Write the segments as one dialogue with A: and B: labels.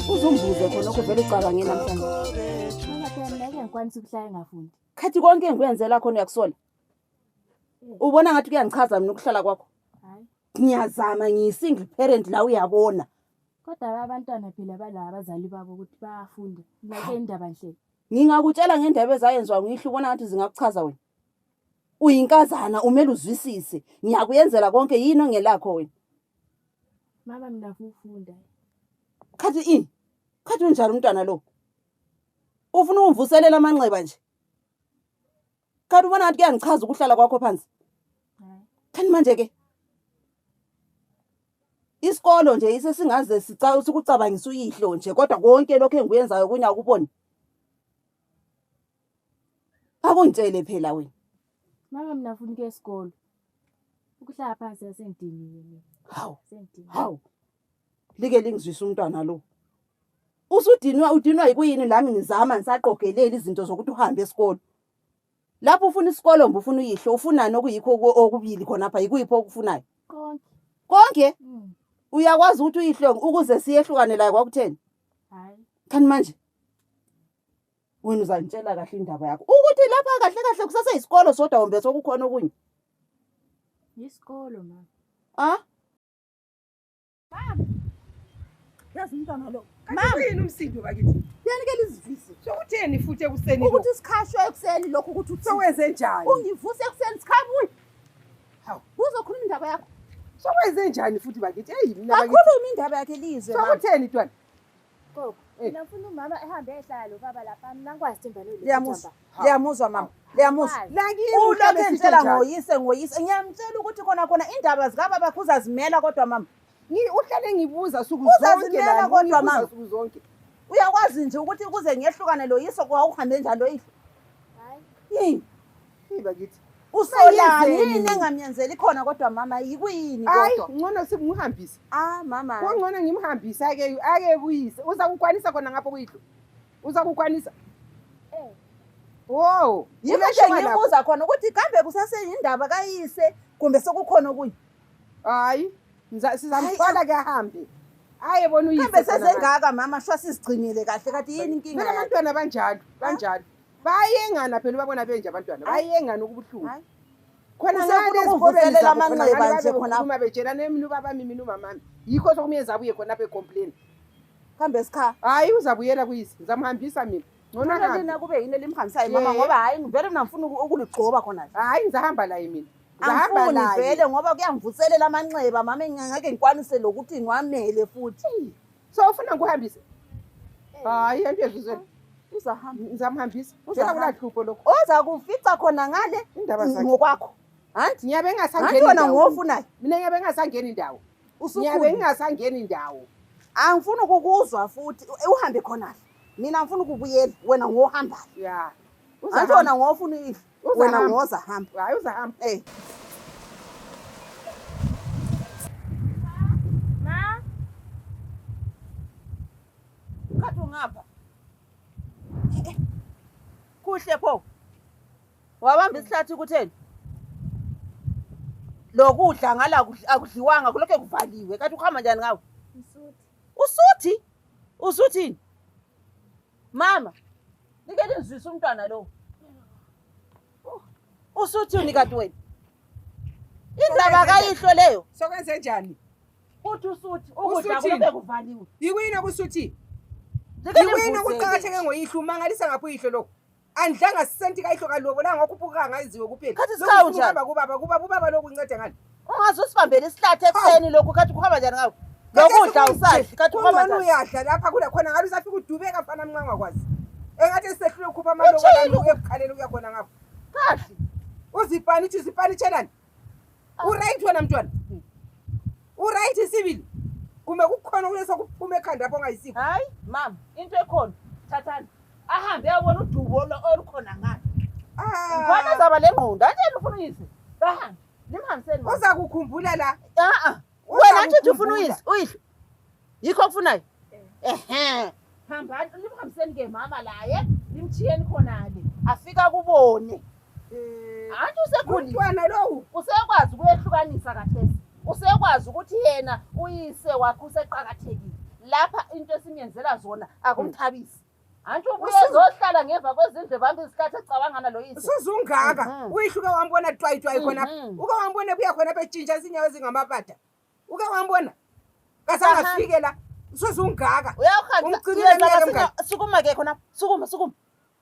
A: Uzumbuze khona ukuvela ucabange namhlanje.
B: Mama phela ngeke ngikwanise ukuhlala engafundi.
A: Khathi konke engikwenzela khona uyakusola. Ubona ngathi kuyangichaza mina ukuhlala kwakho.
B: Hayi.
A: Ngiyazama ngiyisingle parent la uyabona.
B: Kodwa abantwana phela bala abazali babo ukuthi bayafunda. Like indaba nje.
A: Ngingakutshela ngendaba ezayenzwa ngihlo ubona ngathi zingakuchaza wena. Uyinkazana umele uzwisise. Ngiyakuyenzela konke yini ongelakho wena.
B: Mama mina ngifuna ukufunda.
A: Khathi unjani umntwana lo? Ufuna umvuselela amanxeba nje. Kanti ubona ngathi kuyangichaza ukuhlala kwakho phansi.
B: Hayi.
A: Kanti manje ke isikolo nje isesingaze sikucabangisa uyihlo nje kodwa konke lokho engikuyenzayo kunya ukubona. Akungitshele phela wena.
B: Mama mina ngifuna ukuya esikolo. Ukuhlala phansi asengidiniwe mina.
A: Hawu. Like lingizwisa umntwana lo. Udinwa yikuyini lami ngizama ngisaqogelela izinto zokuthi uhambe esikolo. Lapho ufuna isikolo ufuna uyihlo ufunani okuyikho okubili khona apha yikuyipho okufunayo. Konke? Uyakwazi ukuthi uyihlo ukuze siyehlukane la kwakutheni?
B: Hayi.
A: Kanti manje wena uzantshela kahle indaba yakho. Ukuthi lapha kahle kahle kusase isikolo sodwa wombe sokukhona okunye.
B: Isikolo mama.
A: Mama. Yazi umntwana lo.
C: Mama yini umsindo bakithi?
A: Uyanikela izivisi.
C: Sokutheni futhi ekuseni lo?
A: Ukuthi sikhashwe ekuseni lokho ukuthi uthi.
C: Sowenze njani?
A: Ungivuse ekuseni sikhabuye.
C: Hawu,
A: uzokhuluma indaba yakho.
C: Sokwenze njani futhi bakithi? Hey mina bakithi.
A: Akhuluma indaba yakhe lizwe mama.
C: Sokutheni ntwana?
B: Gogo. Mina ngifuna umama ehambe ehlala lo baba lapha mina ngikwazi Themba lo.
A: Liyamuzwa mama. Liyamuzwa. Ulokho ngitshela ngoyise. Ngiyamtshela ukuthi khona indaba zikaba bakhuza zimela kodwa mama.
C: Uhlale ngibuza suku zonke
A: la kodwa mama.
C: Suku zonke.
A: Uyakwazi nje ukuthi kuze ngiyehlukane lo yiso kwawuhambe njalo yihlo.
B: Hayi.
C: Bakithi.
A: Usolani yini engamyenzeli khona kodwa mama yikuyini kodwa?
C: Hayi, ngcono simhambisa.
A: Mama.
C: Kungcono ngimhambisa ake kuyise. Uza kukwanisa khona ngapho kuyihlo. Uza kukwanisa? Wow,
A: yini ngibuza khona ukuthi kambe kusase indaba kayise kumbe sokukhona okunye?
C: Hayi, sizamthwala ke ahambe. Hayi bona uyise.
A: Kambe sezengaka mama shwa sizigcinile kahle kathi yini inkinga?
C: Mina abantwana banjalo. Bayengana phela babona benje abantwana. Bayengana ukubuhlungu. Khona ngale esikolweni
A: amanxeba nje khona
C: uma betshela nemini ubaba mina umama. Yikho sokumenza abuye khona apha ecomplain.
A: Kambe sikha.
C: Hayi uzabuyela kuyise. Ngizamhambisa mina. Ngcono
A: hamba kube yini elimhambisayo mama ngoba hayi ngivele mina ngifuna ukuligcoba khona.
C: Hayi ngizahamba la mina.
A: Ngihamba la vele ngoba kuyangivuselela amanxeba mama ngeke ngikwanise lokuthi ngiwamele futhi.
C: So ufuna ngikuhambise? Hayi into ezizweni.
A: Uzahamba.
C: Ngizamhambisa. Phela kulahlupho lokho.
A: Oza kufica khona ngale
C: indaba zakhe
A: ngokwakho.
C: Hanti ngiyabe ngasangeni indawo.
A: Wena ngofunayo.
C: Mina ngiyabe ngasangeni indawo. Ngiyabe ngasangeni indawo.
A: Angifuni ukukuzwa futhi uhambe khona. Mina ngifuna ukubuyela wena ngohamba.
C: Ya.
A: Uzahamba ngofuna ihlo. Wena ngoza hamba.
C: Hayi uzahamba.
B: Ma.
A: Kathi ungapha. Kuhle pho. Wabamba isihlathi ukutheni? Lokudla ngala akudliwanga kulokho kuvaliwe. Kathi ukuhamba njani ngawo? Usuthi? Usuthini? Mama, like lizwisa umntwana lo. Usuthini kanti wena? Indaba kayihlo leyo.
C: Sokwenze njani?
A: Uthi usuthi ukudla kulokho kuvaliwe.
C: Yikwini okusuthi? Yikwini okuqhakatheke ngoyihlo umangalisa ngapho ihlo lokho. Andlanga sisenti kayihlo kalobo la ngokuphukanga ngayiziwe kuphela.
A: Kathi sikawu njani?
C: Kubaba lokhu incede ngani?
A: Ungaze usibambele isihlathi ekuseni lokho kathi kuhamba njani ngawo? Lokudla usadli kathi kuhamba njani?
C: Uyadla lapha khona ngabe usafika udubeka mfana mnqanga kwazi. Engathi sehlule ukukhupha amaloko la ekukhalela uyakhona ngapho.
A: Kahle.
C: Uzipani tshelani? Uright wena mntwana. Uright sibili. Kume kukhona uyesa kuphuma ekhanda lapho ongayisiko.
A: Hayi mama, into ekhona. Thathani. Ahambe ayabona udubo olukhona ngani. Ngifana zaba lengqondo. Anjani ufuna uyise? Bahambe. Nimhambiseni mama.
C: Uza kukhumbula la.
A: Wena nje ufuna uyise, uyihlo. Yikho okufunayo? Hamba nimhambiseni ke mama laye, nimchiyeni khonale. Afika kubone. Antu usekhulile.
C: Umntwana lo
A: usekwazi ukuyehlukanisa kahle. Usekwazi ukuthi yena uyise wakhe useqhakathekile. Lapha into esimyenzela zona akumthabisi. Antsho ubuye zohlala ngemva kwezindle bambe isikhathi ecabangana lo yise.
C: Usuzungaka. Uyihluke wambona twayitwayi khona. Uke wambona buya khona betshintsha izinyawo ezingamapata. Uke wambona. Kasangafike la. Usuzungaka.
A: Uyawuhamba. Sukuma ke khona. Sukuma.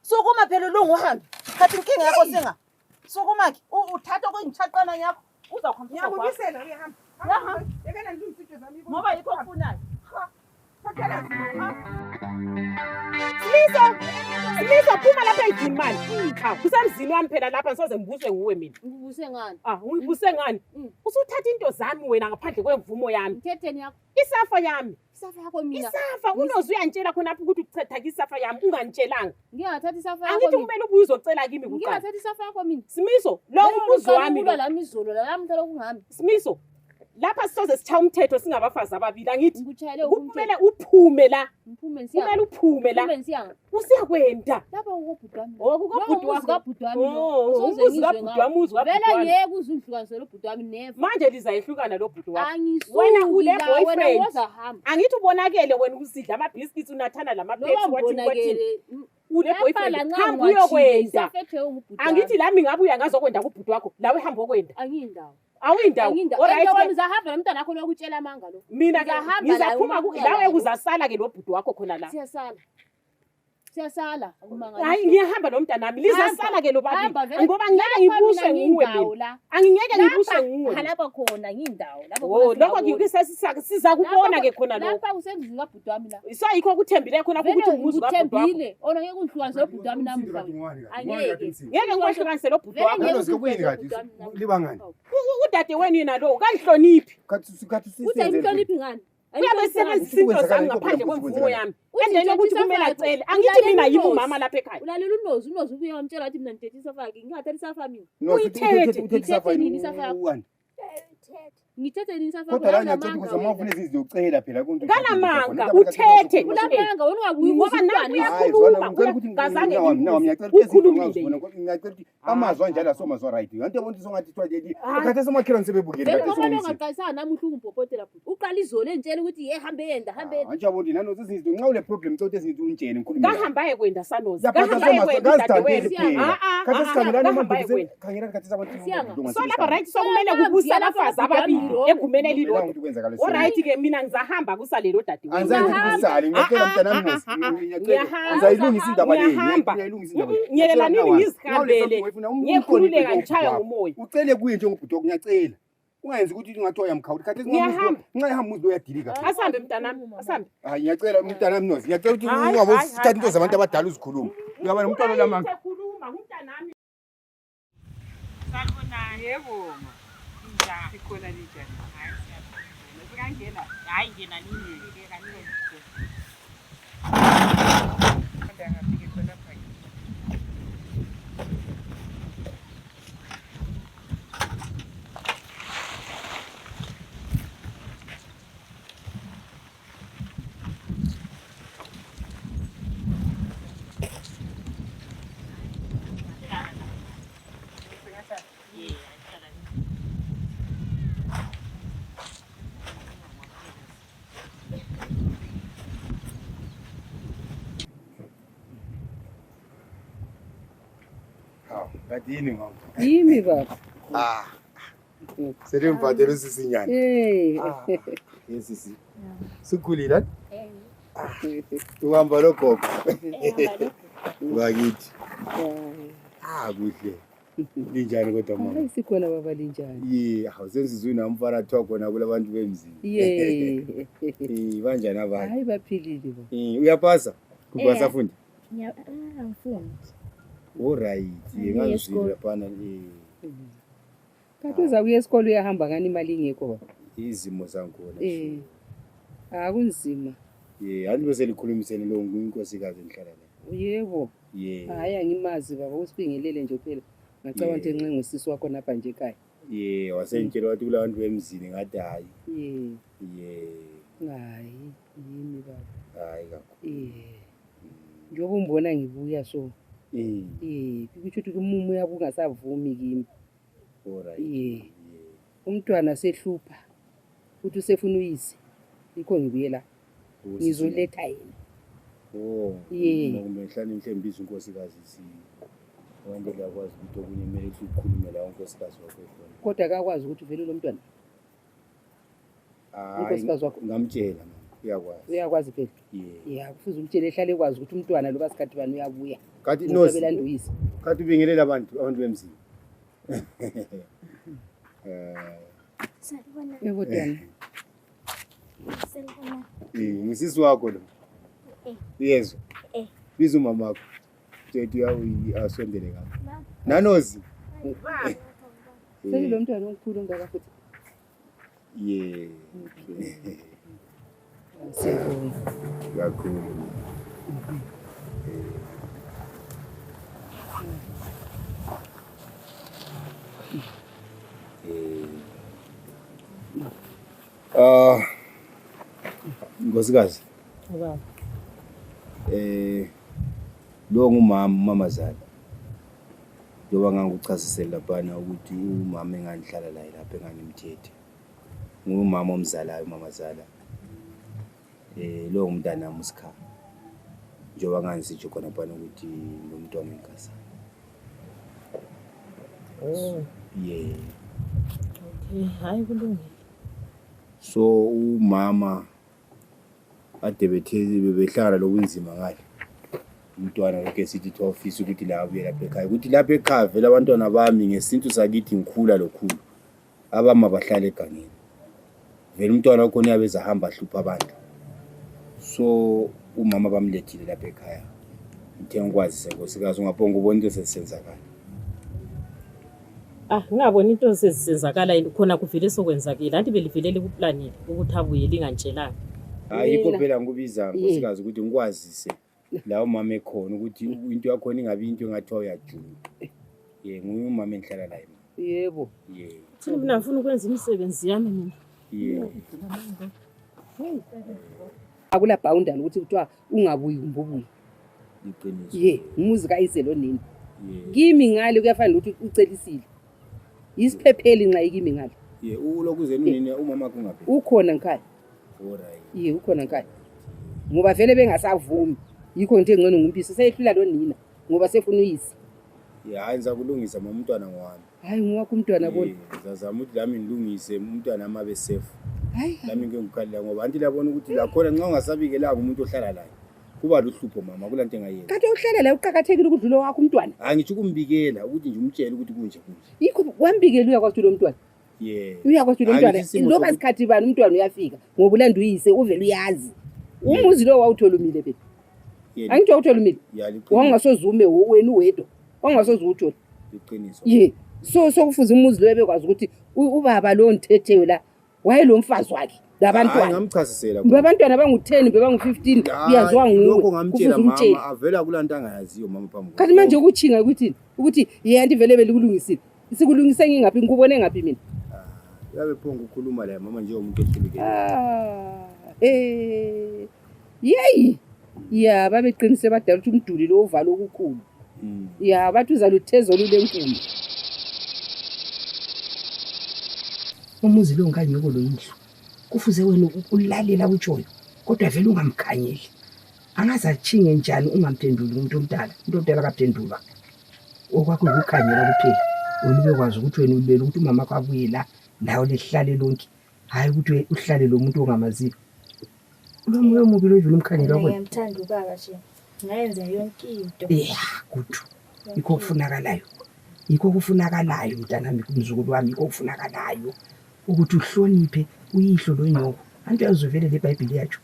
A: Sukuma phela ulungu uhambe. Khathi inkinga yakho singa. Sukuma ke uthatha kuyinchaqana yakho. Uzakhompisa kwakho.
C: Ngiyakubisela uyahamba. Yekena ndimsithe zami.
A: Ngoba yikho okufunayo.
D: Simiso phuma lapha endlini mani. Kusemzini wami phela lapha ngisoze ngibuswe nguwe mina.
B: Ngibuse ngani?
D: Ungibuse ngani? Usuthatha into zami wena ngaphandle kwemvumo yami.
B: Ngithetheni yakho?
D: Isafa yami.
B: Isafa yakho mina.
D: Isafa unoze uyantshela khona lapha ukuthi uchetha isafa yami ungangitshelanga.
B: Ngingathatha isafa yakho.
D: Angithi kumele ubuye uzocela kimi kuqala.
B: Ngingathatha isafa yakho mina.
D: Simiso, lo umbuzo wami lo.
B: Lami izolo lami mthelo kungami.
D: Simiso. Lapha sisoze sitshaya umthetho singabafazi ababili angithi.
B: Ngikuchayele
D: Kumele uphume la.
B: Ngiphume nsiya.
D: Kumele uphume la.
B: Ngiphume nsiya.
D: Usiyakwenda.
B: Lapha ukubhudwa wami.
D: Kukabhuti wakho.
B: Ukabhudwa wami.
D: Vela
B: uzihlukanisela ubhudwa wami never.
D: manje lizayihlukana lo bhuti wakho.
B: Angisuki.
D: Wena ule boyfriend.
B: Wena wozahamba.
D: Angithi ubonakele wena usidla ama biscuits unathana lama pets wathi. Ule boyfriend hamba uyokwenda. Angithi lami ngabuya ngazokwenda kubhuti wakho. Lawe hamba okwenda.
B: Angiyindawo.
D: Awuyindawo.
B: Alright. Wena uzahamba nomntana wakho lokutshela amanga lo.
D: Mina ngizaphuma lawe kuzasala ke lo bhuti wakho khona la.
B: Siyasala akumanga.
D: Hayi ngiyahamba nomntana nami lizasala ke lo babili. Ngoba ngeke ngibushe nguwe mina. Angingeke ngibushe nguwe.
B: Lapha khona ngiyindawo.
D: Lokho ngikisesisaka siza kubona ke khona lokho.
B: Lapha usendlini kabhuti wami la.
D: Isayikho kuthembile khona ukuthi umuzi kabhuti wakho.
B: Uthembile. Ona ngeke ungihlukanise lobhuti wami namuhla. Angeke.
D: Ngeke ngikwehlukanise lo bhuti wakho.
E: Ngizokubuyini kade libangani.
D: Udade wenu yena lo kangihloniphi.
E: Kathi
B: Uthi ayimhloniphi ngani?
D: Uyabe sebenzisa into zami ngaphandle kwemvumo yami. Endlela yokuthi kumele acele. Angithi mina yimi umama lapha ekhaya.
B: Ulalela unozi ubuye wamtshela wathi mina ngithethe isafa yakhe. Ngingathethe isafa mina.
E: Uthethe
B: nini isafa yakho? Ngithethe nini isafa yakho?
E: Kodwa la ngiyathethe ukuthi amafuna izizocela phela konke.
D: Kanamanga uthethe.
B: Ulamanga wena ungabuyi
D: ngoba nawe uyakhuluma. Ngazange
E: ngiyacela ukuthi amazwi njalo asomazwa right. Yanto umuntu songathi twaleli. Ukhathe somakhelwane sebebukele
B: kade somisi. Ngoba ngaqalisana nami uhlungumpopotela futhi. Uqala izolo entshela ukuthi hambe yenda hambe.
E: Anjabona nano sezinto nxa ule problem ukuthi ezinto unitshele ngikhuluma.
D: Kahambaye kwenda sanozi.
E: Kahambaye kwenda dadewethu. Khathe sikhangelana
D: manje
E: khangela khathe abantu.
D: So lapha right sokumele kubusa abafazi ababili egumene lilodwa. Alright ke mina ngizahamba kusalelo dadewethu.
E: Anzange ngisale ngicela mntana Mmosi. Ngiyayilungisa indaba le. Ngiyayilungisa indaba.
D: Ngiyekela nini ngizihambele. Ngiyakhululeka ngitshaya ngumoya.
E: Ucele kuye njengobhuti wakho ngiyacela. Ungayenzi ukuthi ungathi uyamkhawula. Khathe
D: ngiyahamba.
E: Ungayihamba umuzi uyadilika.
D: Asambe mntanami, asambe.
E: Hayi ngiyacela mntana Mmosi. Ngiyacela ukuthi ungabo sithatha into zabantu abadala uzikhuluma. Uyabona umntwana lamanga.
D: Ukhuluma ngumntanami.
F: Sanibonani. Yebo ma. Njani sikhona njani? Hayi siyabona. Sikangena. Hayi ngena nini ke kanini nje. Ngafike khona lapha.
E: Kadini mama.
G: Yimi baba.
E: Selimvatela usisinyana. Yesisi. Sikhulile. Uhamba logogo. Ngakithi. Kuhle. Linjani kodwa mama?
G: Hayi sikhona baba linjani?
E: Awusenzizwe namfana thiwa khona kulabantu bemzini. Banjani abantu?
G: Hayi baphilile baba.
E: Uyapasa? Kubasafunda?
B: Angifundi.
E: Alright, ngazizwile phana
G: Kanti uzakuya esikolweni uyahamba ngani imali ingekho baba?
E: izimo zankona.
G: Kunzima.
E: Hani bese likhulumisene lo inkosikazi enhlala la.
G: Yebo. Hayi angimazi baba usibingelele nje phela. Ngacabanga ukuthi enxe ngosisi wakho napha nje ekhaya.
E: Wasentshela wathi kulabantu bemzini ngathi hayi.
G: Hayi, yimi baba.
E: Hayi kakhulu.
G: Njengoba umbona ngibuya so. Kusho ukuthi umumo uyabungasavumi kimi.
E: Alright.
G: Umntwana sehlupha. uthi usefuna uyise ikho ngibuye la ngizoletha yena. Ye.
E: Kumbe ngihlale ngihlembisa unkosikazi wonke yakwazi ukuthi okunye kumele ukukhulume la unkosikazi wakho khona.
G: Kodwa akakwazi ukuthi uvele lo mntwana. Unkosikazi wakho
E: ngamtshela uyakwazi.
G: Uyakwazi phela. Yeah, kufuze umtshele ehlale kwazi ukuthi umntwana lo basikhathi bani uyabuya.
E: Kathi nozi.
G: Uyise.
E: Kathi ubingelela abantu bemzini.
G: Yebo Dana.
E: Ngisisi wakho lo. Yezwa. Biza umama wakho. Jethi asondele ngapha. Nanozi.
G: Selo mntwana omkhulu ngaka futhi.
E: Yeah.
G: Siyabonga.
E: Kakhulu. Nkosikazi.
G: Baba.
E: Lo ngumamazala. Njoba nganguchasisela laphana ukuthi umama engangihlala la lapha engangimthethe. Ngumama omzalayo mamazala. Lo umntana nami usikhaya. Njoba ngangisitsho khona phana ukuthi lo mntwana enkasa. Yeah.
D: Okay, hayi kulungile.
E: So umama ade behlala lokunzima ngale. Umntwana lokho esithi thi office ukuthi la abuye lapha ekhaya. Ukuthi lapha ekhaya vele abantwana bami ngesintu sakithi ngikhula lokhulu. Abama bahlala egangeni. Vele umntwana wakho uyabeza hamba hlupha abantu. So umama bamlethile lapha ekhaya. Ngithe ngikwazi Nkosikazi ungabonga ubona into sesenzakala.
D: Ngingabona into sesenzakala khona kuvele sokwenzakile. Anti belivelele kuplanile ukuthi abuye lingantshelanga.
E: Ayikho phela ngikubiza Nkosikazi ukuthi ngikwazise la umama ekhona ukuthi into yakho ingabi into engathiwa uyajula. Ngumama engihlala la yena.
G: Yebo.
D: Mina ngifuna ukwenza imisebenzi yami mina.
G: Akula boundary ukuthi kuthiwa ungabuyi umbubuyi.
E: Iqiniso.
G: Umuzi kayise lo nini. Kimi ngale kuyafana ukuthi ucelisile. Isiphepheli nxa ikimi ngale.
E: Ulokuze nini umama wakho ngaphi?
G: Ukhona ngikhaya.
E: Alright.
G: Ukhona ngikhaya. Ngoba vele bengasavumi. Yikho into engcono ngumpisi seyehlula lo nina ngoba sefuna uyise.
E: Hayi ngizakulungisa mama umntwana ngwami.
G: Hayi ngowakho umntwana bona.
E: Ngizazama ukuthi lami ngilungise umntwana ama be safe. Hayi lami ngengikhalila ngoba anti labona ukuthi la khona nxa ungasabikelanga umuntu ohlala la. Kuba luhlupho mama kulanto engayenza.
G: Kanti uhlala la uqhakathekile ukudlula wakho umntwana.
E: Ngitsho ukumbikela ukuthi nje umtshele ukuthi kunje kunje.
G: Yikho wambikela uyakwazi lo mntwana. Uyakwazi lo mntwana. Loba isikhathi bani umntwana uyafika ngoba ulanda uyise uvela uyazi. Umuzi lo wawuthola umile phela. Angitho uthola umile. Wangasozume wena uwedwa. Wangasoze uthola.
E: Iqiniso.
G: So kufuze umuzi lo ebekwazi ukuthi ubaba lo nthethewe la wayelo mfazi wakhe labantwana.
E: Ngamchasisela.
G: Abantwana bangu10 bebangu15 uyazwa nguwe.
E: Lokho ngamtshela mama avela kulanto angayaziyo mama phambi.
G: Kanti manje ukuchinga ukuthi anti vele belikulungisile. Sikulungise ngingaphi ngikubone ngaphi mina?
E: Yabe phonga ukukhuluma la mama nje umuntu ehlulekile.
G: Babeqinise badala ukuthi umduli lo uvalo okukhulu. Bathi uzaluthezo lulenkulu. Umuzi lo nganyoko lo yindlu. Kufuze wena ulalela utshoyo kodwa vele ungamkhanyeli. Angaze achinge njani ungamphenduli umuntu omdala. Umuntu omdala akaphendulwa. Okwakho ukukhanyela kuphela. Wena ubekwazi ukuthi wena ulele ukuthi umama kwabuye la lawo lehlale lonke. Hayi ukuthi uhlale lo muntu ongamaziyo. Lo moyo mubi lo ivile umkhanyela wakho.
B: Ngiyamthanda ubaba nje. Ngayenza yonke into.
G: Kuthi. Yikho kufunakalayo. Yikho kufunakalayo mntanami kumzukulu wami yikho kufunakalayo. Ukuthi uhloniphe uyihlo lonyoko. Anti uyazuvele le Bhayibheli yacho.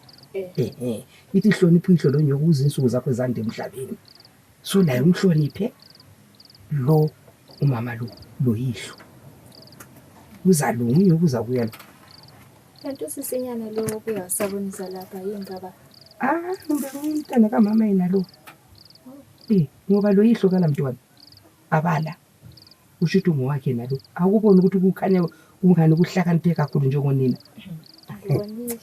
G: Ithi hloniphe uyihlo lonyoko uzinsuku zakho zande emhlabeni. So la umhloniphe lo umama lo yihlo. Uzalunga unyoko uzabuya.
B: Kanti usisinyana lo kuyasabonisa lapha yingaba.
G: Umntana kamama yena lo. Ngoba lo yihlo kala mntwana. Abala. Ushithi ngowakhe nalo. Akubona ukuthi kukhanya ungani ukuhlakaniphe kakhulu njengonina.
B: Ngibonile.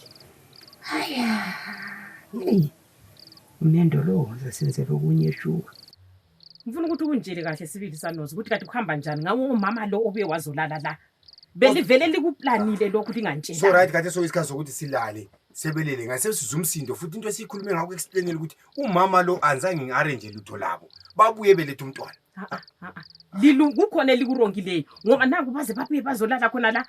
G: Umendo lo zasenzela okunye shuka.
D: Ngifuna ukuthi unjele kahle sibili sanozi ukuthi kanti kuhamba njani ngawo umama lo obuye wazolala la. belivele likuplanile lokhu lingantshela
E: So right kade so isikhathi sokuthi silale sebelele ngase sizumsindo futhi into esikhulume ngakho explainele ukuthi umama lo anzange ngiarrange lutho labo babuye belethe umntwana
D: kukhona likurongileyo ngoba nangu baze babuye bazolala khona la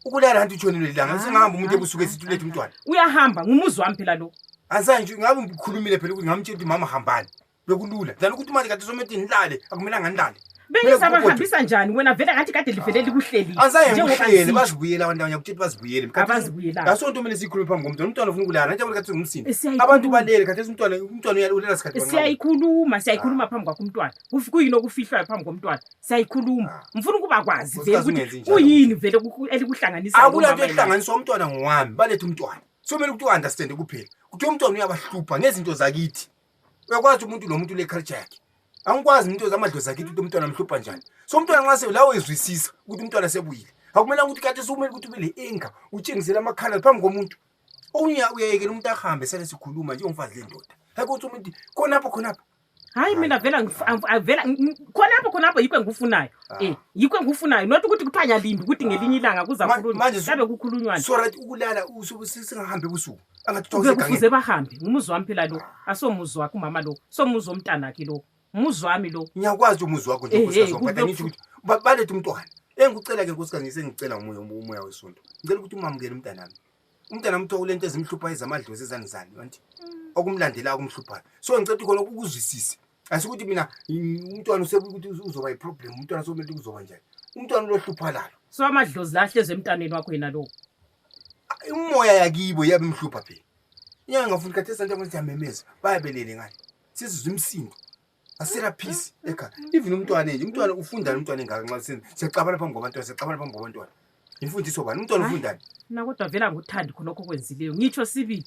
E: ukulala anti utshonile langa singahamba umuntu ebusuku esithi ulethe umntwana
D: uyahamba ngumuzi wami phela lo
E: anzange ngabe ngikhulumile phela ukuthi ngamtshela ukuthi mama hambani bekulula dlala ukuthi manje kade somethi nilale akumelanga nilale
D: bengizabahambisa njani wena vele ngathi kade livele likuhleli
E: anzange ngihlele bazibuyela abantu abanyakuthi bazibuyele
D: abazibuyela
E: ngasonto kumele sikhulume phambi komntwana umntwana ufuna ukulala nathi abantu kade ngumsindo abantu balele kade umntwana uyalulela sikhathi
D: siyayikhuluma phambi kwakho umntwana kuyini okufihlwayo phambi komntwana siyayikhuluma mfuna ukuba kwazi vele ukuthi kuyini vele elikuhlanganisa
E: akulanto ehlanganiswa umntwana ngowami balethe umntwana so kumele ukuthi uunderstand kuphela ukuthi umntwana uyabahlupha ngezinto zakithi uyakwazi umuntu lo muntu le culture yakhe angikwazi into zamadlozi akithi ukuthi umntwana amhlupha njani so umntwana nxa selawo ezwisisa ukuthi umntwana sebuyile akumelanga ukuthi kade sokumele ukuthi ube le anger utshengisela amakhala phambi komuntu uyayekela umuntu ahambe sele sikhuluma njengomfazi lendoda hakuthi umuntu khonapho
D: hayi mina vela khonapho yikho engikufunayo yikho engikufunayo not ukuthi kuthanya limbi ukuthi ngelinye ilanga kuzakhulunywa sabe kukhulunywana
E: so right ukulala singahambe busuku
D: kufuze bahambe ngumuzi wami phela lo asomuzi wakhe umama lo somuzi womntanakhe lo umuzi wami lo
E: ngiyakwazi umuzi wakho nje kusazophatha ngithi ukuthi balethe umntwana engikucela ke nkosikazi ngisengicela umoya wesonto ngicela ukuthi umamukele umntana mtho ulento ezimhlupha ezamadlozi ezanizani wanti okumlandela kumhlupha so ngicela ukuthi khona ukuzwisisa asikuthi mina umntwana usebukuthi uzoba iproblem umntwana somele kuzoba njani umntwana lohlupha lalo
D: so amadlozi lahleze emntaneni wakho yena lo
E: umoya yakibo yabemhlupha phela inyanga ngafuna kathi santo ukuthi amemeza bayabelele ngani sizizwe imsindo asera peace eka even umntwana nje umntwana ufundana umntwana engaka nxa siyacabana phambi kwabantwana imfundiso bani umntwana ufundana
D: na kodwa vela nguthandi khonokho kwenzileyo ngitsho sibili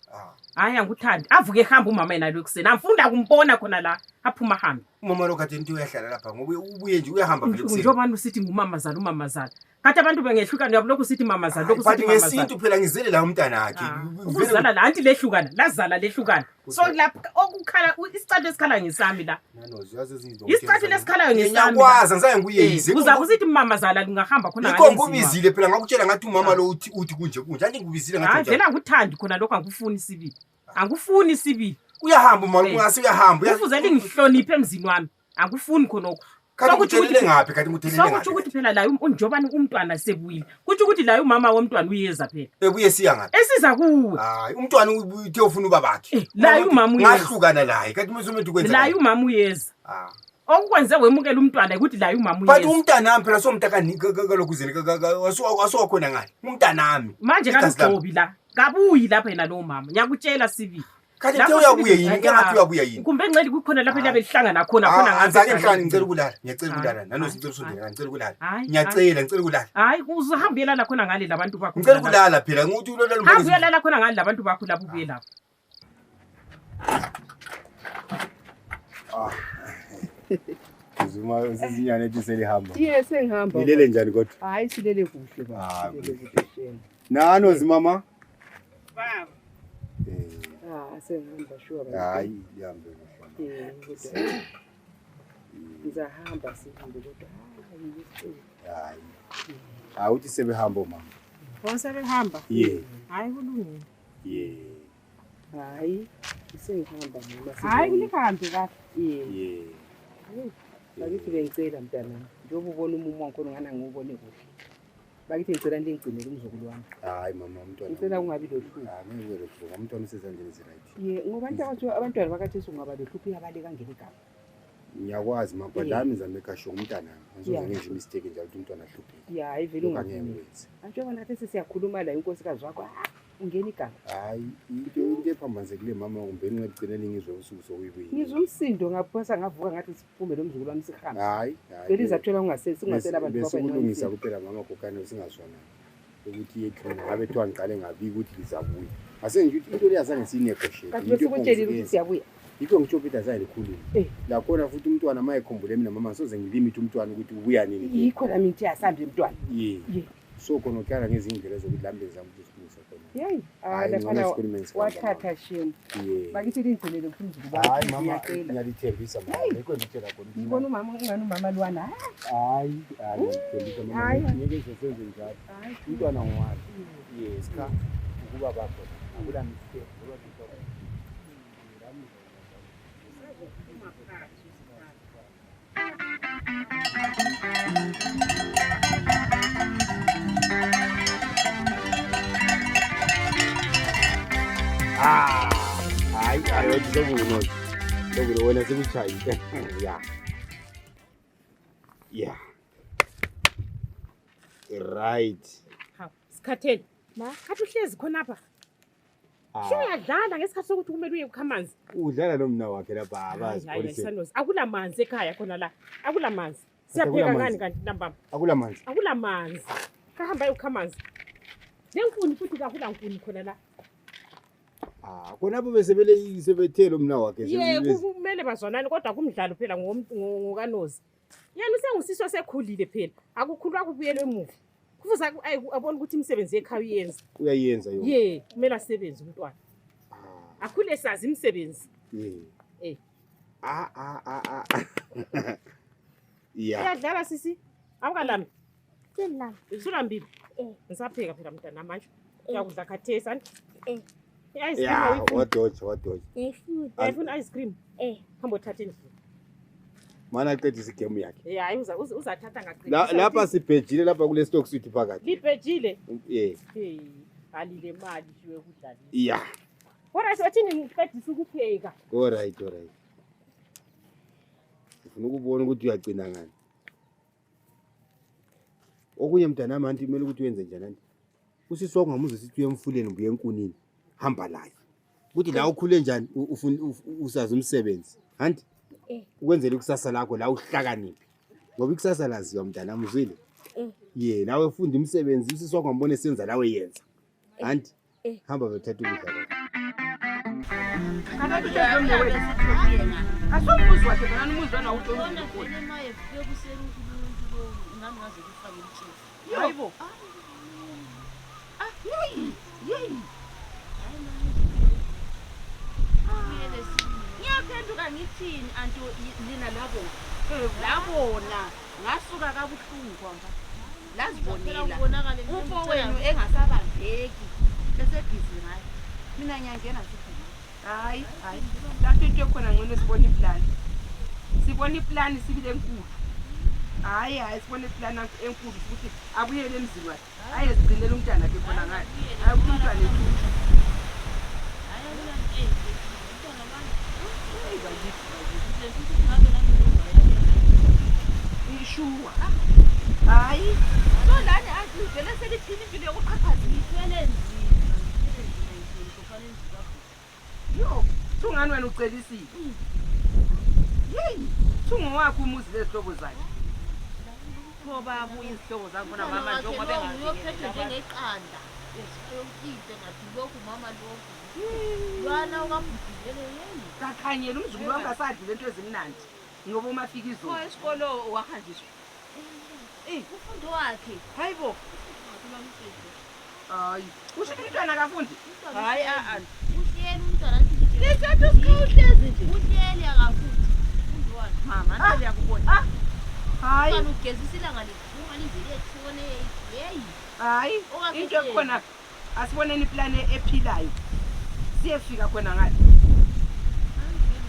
D: hayi anguthandi avuke ehamba umama yena lo kusena amfunda kumbona khona la aphuma hambe
E: umama lo kade into uyahlala lapha ngoba ubuye nje uyahamba vele kusena
D: njengoba usithi ngumamazala kathi abantu bengehlukana uyabulokhu sithi mamazala lokhu sithi mamazala
E: ngesintu phela ngizele la umntana wakhe
D: uzala la anti lehlukana lazala lehlukana so lapha okukhala isicathu esikhala ngesami la isicathu lesikhala ngesami
E: ngiyakwazi ngizange nguyeyise
D: uzabe usithi mamazala lungahamba khona
E: ngale ngikubizile phela ngakutshela ngathi umama lo uthi kunje anje ngikubizile ngathi
D: njalo vela nguthandi khona lokho angufuni sibili
E: uyahamba umama ungase uyahamba
D: ufuze lingihloniphe emzini wami angufuni khonokho
E: Sokuthi ngaphi kanti nguthelele ngaphi?
D: Sokuthi ukuthi phela la unjobani umntwana sebuyile. Kuthi ukuthi la umama womntwana uyeza phela.
E: Ebuye siya ngaphi?
D: Esiza kuwe.
E: Hayi umntwana uthe ufuna ubabakhe.
D: La umama uyeza.
E: Ngahlukana laye kanti mase umuntu kwenza.
D: La umama uyeza. Okwenze wemukela umntwana ukuthi la umama uyeza.
E: But umntana nami phela somntaka kalokuzeni wasokhona ngani? Umntana nami.
D: Manje kaNgcobi la. Kabuyi lapha yena lo mama. Ngiyakutshela sibi.
E: Kanti ke uyabuya yini? Ngathi uyabuya yini?
D: Kumbe ngceli kukhona lapha labe lihlangana khona
E: ngazake ngihlangana ngicela ukulala. Ngiyacela ukulala. Nanosi ngicela usondela ngicela ukulala. Ngicela ukulala.
D: Hayi uzahambela la khona ngale labantu bakho.
E: Ngicela ukulala phela nguthi ulala
D: mbona. Hamba la khona ngale labantu bakho lapho ubuye lapho.
E: Uzuma usizinyane ethi selihamba.
C: Yes engihamba.
E: Ngilele njani kodwa?
C: Hayi silele kuhle baba.
E: Nanozi mama.
C: Baba. Sengihamba sure.
E: Hayi ihambe
C: kodwa. Ngizahamba sihambe kodwa.
E: Hayi. Awuthi sebehamba mama.
C: Sebehamba?
E: Yeah.
C: Hayi kulungile.
E: Yeah.
C: Hayi sengihamba mama.
F: Hayi kulihambe kahle.
E: Yeah.
C: Bakithi bengicela mntana njengoba ubona umumo wakho ngana ngubone kuhle. Bakithi ngicela ngingcine kumzukulu wami.
E: Hayi mama umntwana.
C: Ngicela kungabi lohlupho.
E: Ngeke lohlupho umntwana usezandleni eziright.
C: Yeah, ngoba abantwana bakathi singaba lohlupho iyabaleka ngene igama.
E: Ngiyakwazi mabhadami zameka sho umntana. Ngizoze ngenze mistake njalo ukuthi umntwana ahlupheke.
C: Yeah, ivele ungakwenzi. Njengoba nathi siyakhuluma la inkosikazi wakho ungena igama.
E: Hayi into ephambanzekile mama kumbe ngicela ngizwe usuku sokuyibuyi.
C: Ngizwe umsindo ngaphosa ngavuka ngathi siphume lo mzukulu wami sikhamba.
E: Hayi.
C: Vele izathola ungasela abantu
E: bafana. Besilungisa kuphela mama kokane usingazwana. Ukuthi yethu ngabe thiwa ngiqale ngabi ukuthi lizabuya. Ase nje into leyazange sinegotiate.
C: Kanti bese kutshela ukuthi siyabuya.
E: Yikho ngitsho Peter azayile khuluma. La khona futhi umntwana mama ekhombule mina mama soze ngilimithi umntwana ukuthi ubuya nini.
C: Yikho la mithi yasambe umntwana.
E: Yeah. so khona uhlala ngezindlela zokuthi lambe zami ukuthi silungise khona
C: Yeyi,
E: Hayi,
C: laphana
E: ngona sikhulume ngesikhathi,
C: wathatha shame.
E: yeah
C: Bakithi lindlelele mfundisi kuba.
E: hayi mama
C: ngiyacela.
E: ngiyalithembisa mama lekho ngitshela khona ukuthi
C: Ngibona umama ungani umama lwana.
E: hayi ngiyalithembisa mama
C: Hayi.
E: ngeke ngizosenze njalo
C: Hayi.
E: umntwana ngowani yes cha ukuba bakho akula mistake ngoba kuthi hayi ayothi sokunothi sokulo wena sekuchayile yeah right
D: Hawu, Sikhathele.
B: Ma?
D: Kathi uhlezi khona apha. Uyadlala ngesikhathi sokuthi kumele uye ukha amanzi.
E: udlala nomna wakhe lapha
D: Hayi,
E: abazi
D: hayi,
E: police
D: Sanosi. Akula manzi ekhaya khona la. Akula manzi.
E: akula
D: Siyapheka
E: manzi?
D: ngani kanti ntambama?
E: akula manzi
D: Akula manzi. Kahamba uyokha amanzi. Nenkuni futhi akula nkuni khona la.
E: khonapho besebele sebethelo mna wakhe
D: Ye, kumele bazwanane kodwa kumdlalo phela ngokanozi. Yena usengusiswa sekhulile phela. Akukhulwa kubuyelwe emuva. Kufuze abone ukuthi imisebenzi ekhaya uyenza.
E: uyayenza yona
D: Ye, kumele asebenze umntwana. Akhule sazi imisebenzi.
E: yeah yeah
D: Uyadlala sisi? Awukalami.
B: Sendlala.
D: Usulambile? Ngisapheka phela mntana manje. Uyakudla khathesi ani? I-ice cream
E: yeah
D: awuyifuni?
E: wadoja
B: Ngifuna.
D: Uyayifuna i-ice cream? Hamba uthathe endlini.
E: mana aqedisa igame yakhe
D: Hayi uzathatha ngaqedisa.
E: lapha sibhejile lapha kule stock suite phakathi
D: Libhejile.
E: yeah
D: Alile mali shiwe kudlalisa.
E: yeah
D: Kodwa siwathini ngiqedisa ukupheka.
E: all right ufuna ukubona ukuthi uyagcina ngani okunye mntanami anti kumele ukuthi uyenze njani anti usisi wangamuze sithi uye emfuleni ubuye enkunini hamba layo ukuthi la ukhule njani usazi umsebenzi anti ukwenzela ikusasa lakho la uhlakaniphi ngoba ikusasa laziwa mntanami uzwile ye nawe ufunda umsebenzi usisi wangambona esenza lawe yenza anti hamba bethatha ukudla kwakho
C: Kanti uJesu mnewethu. Asomuzwa ke bona umuzwa na uthi
H: Bona vele maye bekusela uNkulunkulu ngami ngaze kufake umthetho.
C: Hayibo.
H: Ngiyaphenduka ngithini anti lina labo. Labona ngasuka kabuhlungu kwanga. Lazibonela. Umfowenu engasabambeki bese busy ngayo. Mina ngiyangena sithi
C: Hayi. Lapho into ekhona ngcono sibona iplan. Sibona iplan sibile enkulu. Hayi sibona iplan enkulu futhi abuyele emzini wakhe. Hayi sigcinele umntana wakhe khona ngani. Hayi umntwana enkulu. Ishuwa. Hayi.
H: So lani azivele selithini impilo yokuqhaqhaza ngifele nzima.
C: Yo, sungani wena ucelisile? Yeyi, sungowakho umuzi lezihlobo zakhe.
H: Ngoba abuye izihlobo zakho na mama njengoba bengazi. Uyophethe njengeqanda. Uyokite ngathi lokhu mama lokhu. Lwana ukabhudile yini?
C: Kakhanyela umzukulu wami asadli lento ezimnandi. Ngoba umafika izolo.
H: Ko esikolo wahanjiswa. Ufundo wakhe.
C: Hayibo. Hayi, usho umntwana akafundi?
H: Hayi uhleli umntwana nje. Lethatha usikhawuhlezi nje. Uhleli akafuthi. Ufundo wakhe. Mama nawe uyakubona.
C: Hayi.
H: Kana ugezisa ilanga liphuma livele ethone. Hey.
C: Hayi, into ekhona asiboneni iplan ephilayo. Siyefika khona ngathi.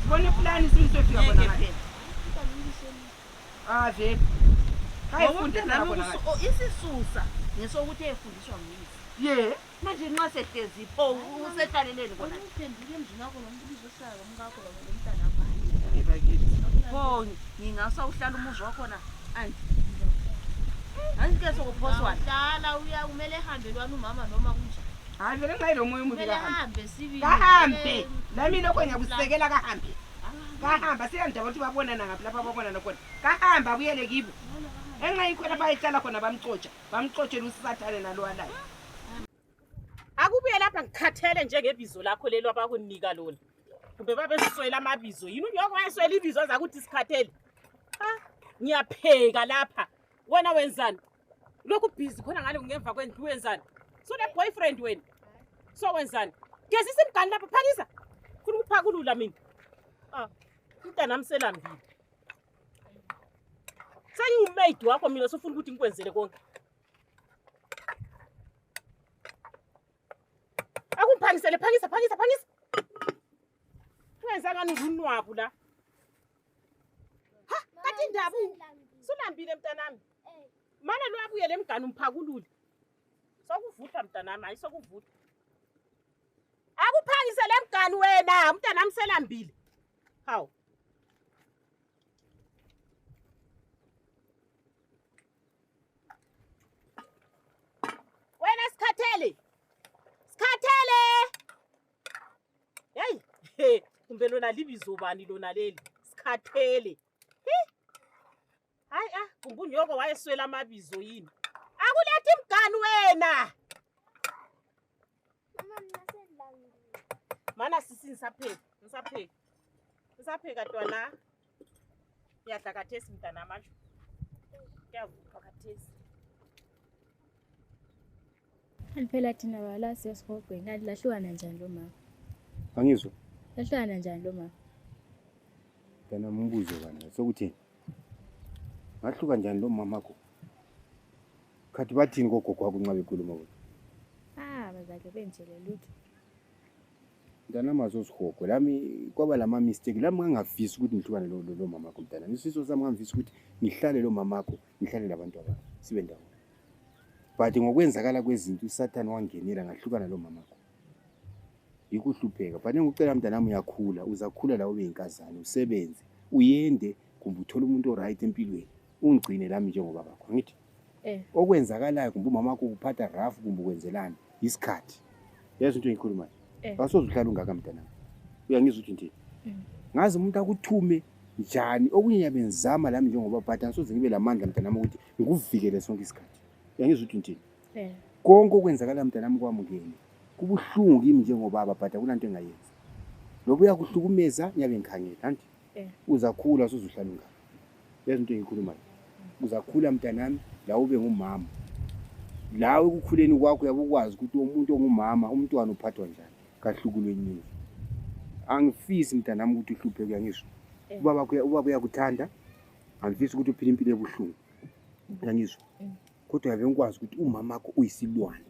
C: Sibona iplan siyefika khona ngathi. Vele. Hayifunda khona ngathi.
H: Isisusa ngesokuthi efundiswa ngisi.
C: Ye.
H: Manje nxa sehlezi pho usehlaleleni kona. Uphendule emzini wakho nombuzo saka umkakho lomntana wakho. Pho ngingasa uhlala umuzi wakho na anti. Angike sokuphoswa. Hlala kumele ehambe lwana umama noma kunjani.
C: Hayi vele ngayilo moya umubi kahambe.
H: Ahambe sibili.
C: Kahambe. Nami lokho ngiyakusekela kahambe. Kahamba siyandaba ukuthi babonana ngaphi lapha babonana khona. Kahamba abuyele kibo. Enxa ikhona bayihlala khona bamxotshe usathane nalo walayo.
D: Akubuye lapha ngikhathele njengebizo lakho lelo abakunika lona. Kumbe babesiswela amabizo. Yini uyokwayswela ibizo zakuthi sikhathele? Ngiyapheka lapha. Wena wenzani? Lokhu busy khona ngale ngemva kwendlu wenzani? So le boyfriend wena. So wenzani? Gezisa imgani lapha phakisa. Ufuna ukuphakulula mina. Umntanami selambile. Sengingumate wakho mina sofuna ukuthi ngikwenzele konke. Akumphangisele phangisa. Wenza ngani uzunwabu la? Ha, kathi indaba sulambile mntanami. Mana lo abuye lemgani umphakulule. Sokuvutha mntanami, hayi sokuvutha. Akuphangise lemgani wena, umntanami selambile. Hawu. Wena sikhathele. Hey, kumbe lona libizo bani lona leli? Sikhathele. Hayi kumbunyoko wayeswela amabizo yini? Akulethi imgani wena. Mana sisi ngisapheka ntwana. Yadla kathesi mntana manje. Kuyavuka kathesi.
B: Phela thina bala siyasihogweni kanti lahlukana njani lo mama?
E: Angizwa.
B: Lahlukana njani lo mama?
E: Kana mbuzo bana sokuthini? Ngahluka njani lo mamakho? Khathi bathini gogo kwakho uncabe ikhuluma bona?
B: Bazake benzele lutho.
E: Mntana mazosihogo lami kwaba lama mistake lami ngangafisi ukuthi ngihlukane lo mamakho mntana. Isifiso sami ngangifisa ukuthi ngihlale lo mamakho, ngihlale labantu abami. Sibe ndawo. But ngokwenzakala kwezinto uSathane wangenela ngahlukana lo mamakho. Yikuhlupheka. But ngikucela mntanami uyakhula, uzakhula la ube inkazana, usebenze, uyende kumbe uthola umuntu oright empilweni. Ungigcine lami njengoba bakho. Ngithi okwenzakalayo kumbe umamakho uphatha rough kumbe ukwenzelana isikhathi. Yazi into engikhulumayo. Asozuhlala ungaka mntanami. Uyangizwa ukuthi nje. Ngazi umuntu akuthume njani okunye yabenzama lami njengoba but angisoze ngibe lamandla mntanami ukuthi ngikuvikele sonke isikhathi. Uyangizwa ukuthi nje. Konke okwenzakala mntanami kwamukele. Kubuhlungu kimi njengobaba but akunanto engayenza. Lobu uyakuhlukumeza ngiyabe ngikhangela kanti uzakhula asozuhlala ungaka. Yazi into engikhulumayo. Uzakhula mntanami la ube ngumama. La ukukhuleni kwakho uyabukwazi ukuthi umuntu ongumama umntwana uphathwa njani kahlukulweni nini. Angifisi mntanami ukuthi uhlupheke uyangizwa. Ubaba uyakuthanda. Angifisi ukuthi uphile impilo ebuhlungu. Uyangizwa. Kodwa yabe ngikwazi ukuthi umamakho uyisilwane.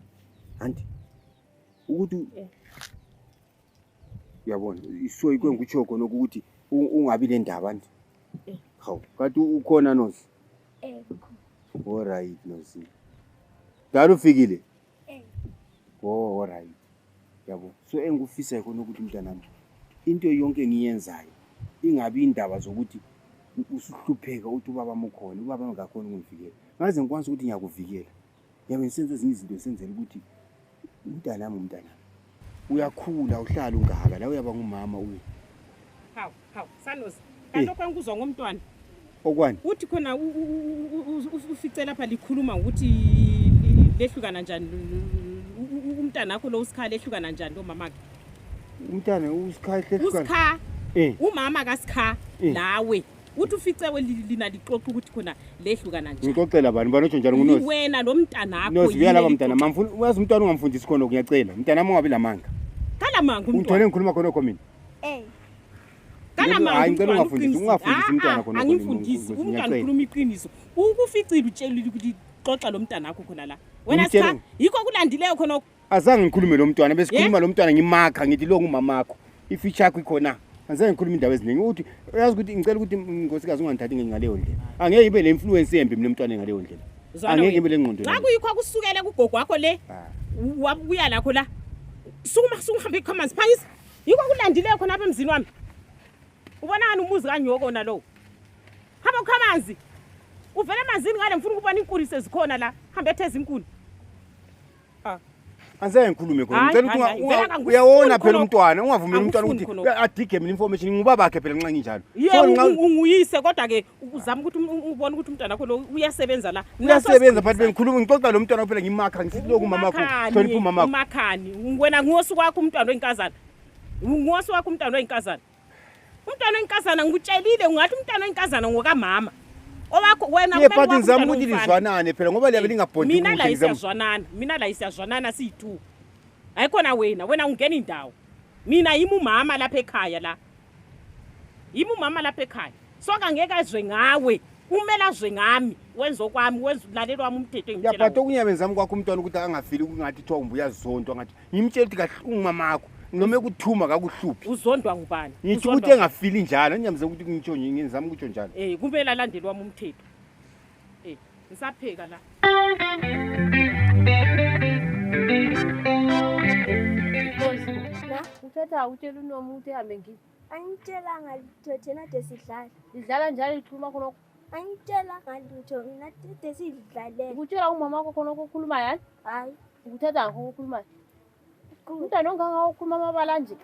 E: Anti ukuthi uyabona iso ikwengutshoko nokuthi ungabi le ndaba nje. Hawu kanti ukhona nozi? All right nozi. Dalo ufikile? All right. Yabo. So engufisa ikona ukuthi mntanami into yonke ngiyenzayo ingabi indaba zokuthi usuhlupheka uthi ubaba mkhona, ubaba ngakhona ungivikela. Ngaze ngikwazi ukuthi ngiyakuvikela. Yabe ngisenze ezinye izinto esenzele ukuthi umntanami uyakhula uhlala ungaka la uyaba ngumama uye.
D: Hawu sanozi. Kanti kwanguzwa ngomntwana.
E: Okwani?
D: Uthi khona ufice lapha likhuluma ukuthi lehlukana njani umntana wakho lo usikhala lehlukana njani lo mamakhe.
E: Umntana usikhala lehlukana.
D: Usikha. Umama kasikha nawe. Uthi uficewe lina lixoxa ukuthi khona lehlukana njani.
E: Ngixoxela bani banotsho njalo ngunozi.
D: Wena lo mntana wakho.
E: Nozi uyala bamntana mamfuna uyazi umntwana ungamfundisi khona ngiyacela. Mntana nami ungabi lamanga.
D: Kala manga umntwana.
E: Ngithole ngikhuluma khona khona mina.
D: Kala manga.
E: Hayi ngicela ungafundisi umntwana khona.
D: Angifundisi umntwana ukhuluma iqiniso. Ukuficile utshelile ukuthi xoxa lo mntana wakho khona la. Wena cha yikho kulandileyo khona.
E: Azange ngikhulume lo mntwana besikhuluma lo mntwana ngimakha ngithi lo ngumamakho. Ifeature yakho ikhona. Angize ngikhuluma indaba eziningi uthi uyazi ukuthi ngicela ukuthi inkosikazi ungangithathi ngaleyo ndlela. Angeke ibe le influence embi mina umntwana ngaleyo ndlela. Angeke ibe le ngqondo.
D: Xa kuyikho kusukele kugogo wakho le. Wabuya lakho la. Sukuma hambe ikhamanzi phangisa. Yikho kulandileyo khona apha emzini wami. Ubona ngani umuzi kanyoko nalo. Hamba ukhamanzi. Uvela emanzini ngale ngifuna ukubona inkulu sezikhona la. Hambe etheza inkulu.
E: Angize ngikhulume khona ngicela ukuthi uyawona phela umntwana ungavumeli umntwana ukuthi adige mina information ngubaba bakhe phela nxa nginjalo.
D: So unguyise kodwa ke uzama ukuthi ubone ukuthi umntwana wakho lo uyasebenza la.
E: Uyasebenza but bengikhuluma ngixoxa lo mntwana phela ngimakha ngisithi lokhu mamakho hlonipha umamakho.
D: Umakhani wena ngosu wakho umntwana oyinkazana. Ngosu wakho umntwana oyinkazana. Umntwana oyinkazana ngikutshelile ungathi umntwana oyinkazana ngokamama. owakho wena
E: Ye phathi ngizama ukuthi lizwanane phela ngoba liyabe lingabhondi
D: mina la isiyazwanana siyi2 ayikhona wena ungena indawo mina yimi umama lapha ekhaya la yimi umama lapha ekhaya soka ngeke azwe ngawe umela azwe ngami wenza okwami wenza ulalelo wami umthetho engitshela
E: yaphatha okunyabenzami kwakho umntwana ukuthi angafili kungathi kuthiwa uyazondwa ngathi ngimtshela ukuthi kahle umamakho noma ekuthuma kakuhluphi
D: uzondwa ngubani
E: ngithi ukuthi engafili njalo anyameze ukuthi ngitsho ngizama ukutsho njalo
D: kumele alandele wami umthetho ngisapheka la
B: Na, uthatha utshela uNomu ukuthi hambe ngithi.
I: Angitshelanga lutho thina de sidlala.
B: Idlala njalo ithuma khona.
I: Angitshelanga lutho nathi de sidlalela.
B: Ukutshela umama wakho khona ukukhuluma yani?
I: Hayi,
B: Ukuthatha ngakho ukukhuluma. Umntwana onganga ukukhuluma amabala nje.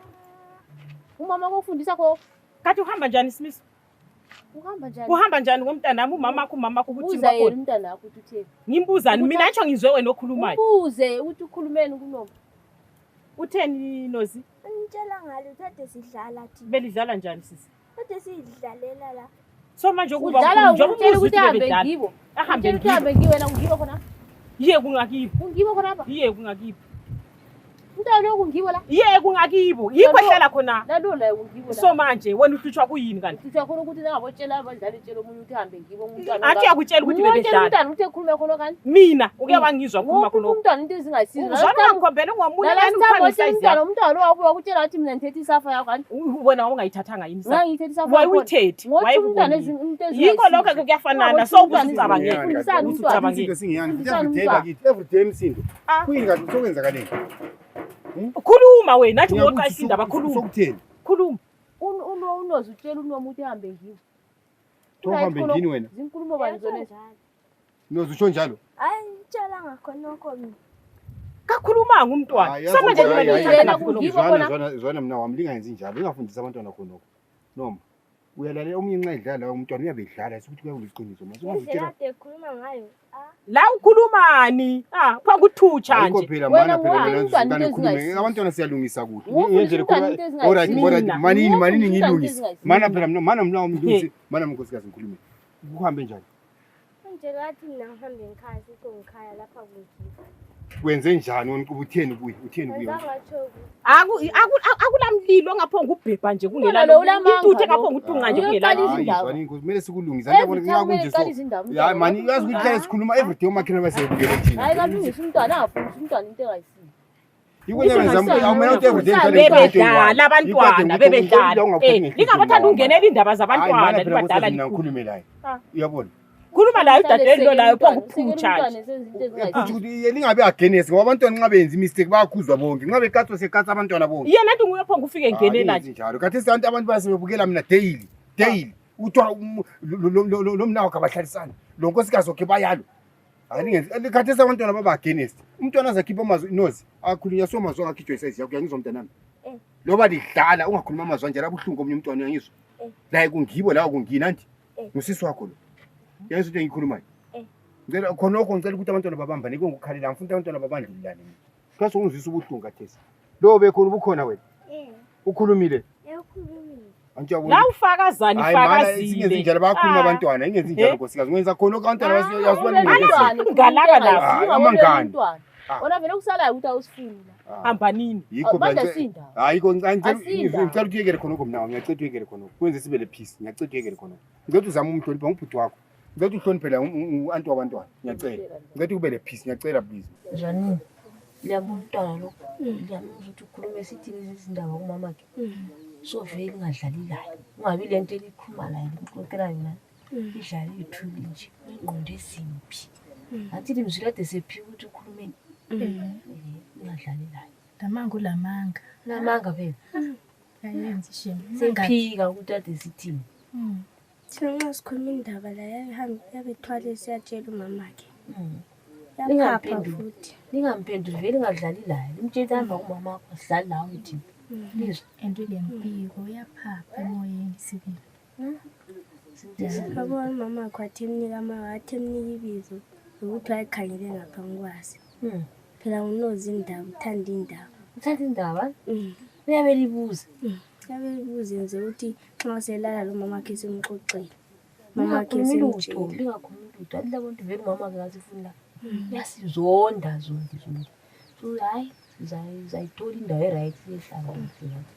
B: Umama wakufundisa kho
D: kathi uhamba njani Smith
B: uhamba njani?
D: uhamba njani ngomntana umamakho ukuthi
B: Ubuza yena umntwana wakho ukuthi utheni.
D: ngimbuzani mina ngisho ngizwe wena okhulumayo
B: Ubuze ukuthi ukhulumeni kuNomu.
D: utheni Nozi
I: angitshelanga lutho de sidlala thina.
D: belidlala njani sisi
I: Kade sidlalela la.
D: so manje kuba
B: Udlala
D: njengoba
B: ukutshela
D: umuzi
B: ukuthi hambe
D: bedlala
B: ngibo.
D: ahambe
B: Utshela ukuthi hambe ngibo wena ungibo khona.
D: yiye kungakibo
B: Ungibo khona apha.
D: yiye kungakibo
B: Umntwana lo kungibo la.
D: yiye kungakibo yikho ehlala khona
B: Lalo la ungibo la.
D: so manje wena uhlutshwa kuyini kanti
B: Utshela khona ukuthi ngabotshela abadlali tshela omunye ukuthi hambe ngibo umntwana.
D: athi yakutshela ukuthi bebedlala
B: Umntwana uthi ekhulume khona kanti.
D: mina uke wangizwa ukukhuluma khona
B: Umntwana into ezingayisiza.
D: uzwana ngikhombela ngomunye
B: Lala
D: wena
B: sithambo
D: ukhangisa
B: semntwana umntwana lo wabuya ukutshela ukuthi mina ngithethe isafa yakho kanti.
D: wena ungayithathanga yini sa
B: Ngangithethe isafa
D: waye uyithethi waye
B: umntwana
D: ubonile
B: into
D: yikho lokho kuyafanana so ucabangela
B: Ufundisana umntwana.
E: izinto singiyani every day emsindo kuyini kanti sokwenzakaleni
D: khuluma wena athi ngoqashisa indaba khuluma
E: sokutheni
D: khuluma
B: unozi utshela uNomu ukuthi hambe ngibo.
E: Uhambe ngini wena
B: Zinkulumo bani zona lezi?
E: nozusho njalo
I: Angitshelanga khonokho mina.
D: kakhulumanga umntwana samanje
E: zwana mna wami lingayenzi njalo ingafundisa abantwana khonokho noma uyalalela omunye nxa edlala umntwana uyabe edlala ukuthi kuyawuliqiniso
I: Indlela ade khuluma ngayo.
D: la ukhulumani phakuthutsha
E: ayikho
D: nje
E: phela
B: Wena
E: mana
B: ngubani
E: phela
B: umntwana into
E: khulume
B: ezingayisizi?
E: abantwana siyalungisa kuhle
B: Ngofundisa umntwana into ezingayisizi.
E: alright manini
B: Ngofundisa
E: ngilungise
B: umntwana into
E: mana phela mana mna umlungisi mana mnkosikazi ngikhulume kuhambe njani
I: Angitshela ukuthi mina ngihambe ngikhaya sikho ngikhaya lapha kungikhipha.
E: wenze njani utheni kuye
I: Ngizangatsho
D: akulamlilo ongaphonga ubhebha nje
B: Umntwana lo ulamanga
D: intuthu
B: lo.
D: engaphonga uthunga nje
B: Uyoqala
D: kungela
B: izindaba.
E: kumele sikulungise antabona ngiyakunje so hayi mani uyazi ukuthi hlale sikhuluma everyday umakhina basebukele thina
B: Hayi kalungisa umntwana angafundisa umntwana into engayisizi.
E: awumele ukuthi everyday
D: bebedlala abantwana bebedlala lingabathanda ungenela indaba zabantwana libadala
E: ngikhulume layo uyabona
D: khuluma layo udadeli lo layo phonga uphutsha nje
E: ukuthi lingabe against ngoba abantwana nxa benza imistake bayakhuzwa bonke nxa bekatso sekatsa abantwana bonke
D: yena athi nguye phonga ufike ngenela nje
E: njalo kathi sibantu abantu basebebukela mina daily uthiwa lo mnawo kabahlalisana lo nkosikazi okhe bayalo khathesi abantwana baba against umntwana azakhipha amazwi nozi akhulunywa so mazwi angakhitshwa isayizi yakho uyangizwa mntanami loba lidlala ungakhuluma amazwi anjalo abuhlungu omunye umntwana uyangizwa laye kungibo lawo kungina nti ngusisi wakho lo yangizwa into engiyikhulumayo ngicela khonokho ngicela ukuthi abantwana babambane ike ngikukhalela ngifuna abantwana babandlululane kasi ungizwisa ubuhlungu kathesi lo bekhona ubukhona wena ukhulumile
I: Ukhulumile.
D: la ufakazani
E: ingenzi
D: fakazile
E: njalo bayakhuluma abantwana ingenzi njalo nkosikazi ngenza khonokho abantwana
D: Ngalaba la.
E: amangani
B: Ona vele kusala ukuthi awusifuni la.
D: hamba nini
E: yikho
B: Manje sinda.
E: hayiko
B: Asinda.
E: ngicela ukuthi uyekele khonokho mnawo ngiyacela ukuthi uyekele khonokho kwenze sibe le peace ngiyacela ukuthi uyekele khonokho ngicela ukuthi uzame umhlonipha ngubhuti wakho ngicela ukuthi uhloniphela u-anti wabantwana ngiyacela ngicela ukuthi kube le peace ngiyacela please
J: Janine, liyabuka umntwana lo. Ngiyamuzwa ukuthi ukhulume sithini izindaba kumamakhe. So vele ngadlali layo. Ungabi lento elikhuluma layo liqoqela yona. Idlala ithuli nje. Ingqondo ezimbi. Athi limzwile ade sephi ukuthi ukhulumeni. Ngadlali layo.
K: Lamanga.
J: Lamanga phela.
K: Ayenzi shema.
J: Sephika ukuthi ade sithini.
I: Thina nxa sikhuluma indaba la yabethwale siyatshela umamakhe.
J: Yaphapha futhi. Ningamphenduli vele ngadlali layo. Limtshela hamba kumama wakho sidlali lawo thina. Please.
K: Endule mpiko yaphapha emoyeni sibili.
I: Yabona umamakhe wathi emnika ibizo ukuthi wayekhangele ngaphambi kwasi. Phela unozi indaba uthanda indaba.
J: Uthanda indaba? Uyabelibuza.
I: Uyabelibuza nje ukuthi nxa selala lo mamakhe semxoxela. mama wakhe
J: Lingakhulumi lutho,
I: semtshela.
J: lingakhulumi lutho. Athi labo nto vele umama-ke akasifuni la. Iyasizonda zonke. So hayi sizayithola indawo e-right yehlala kahle lapho.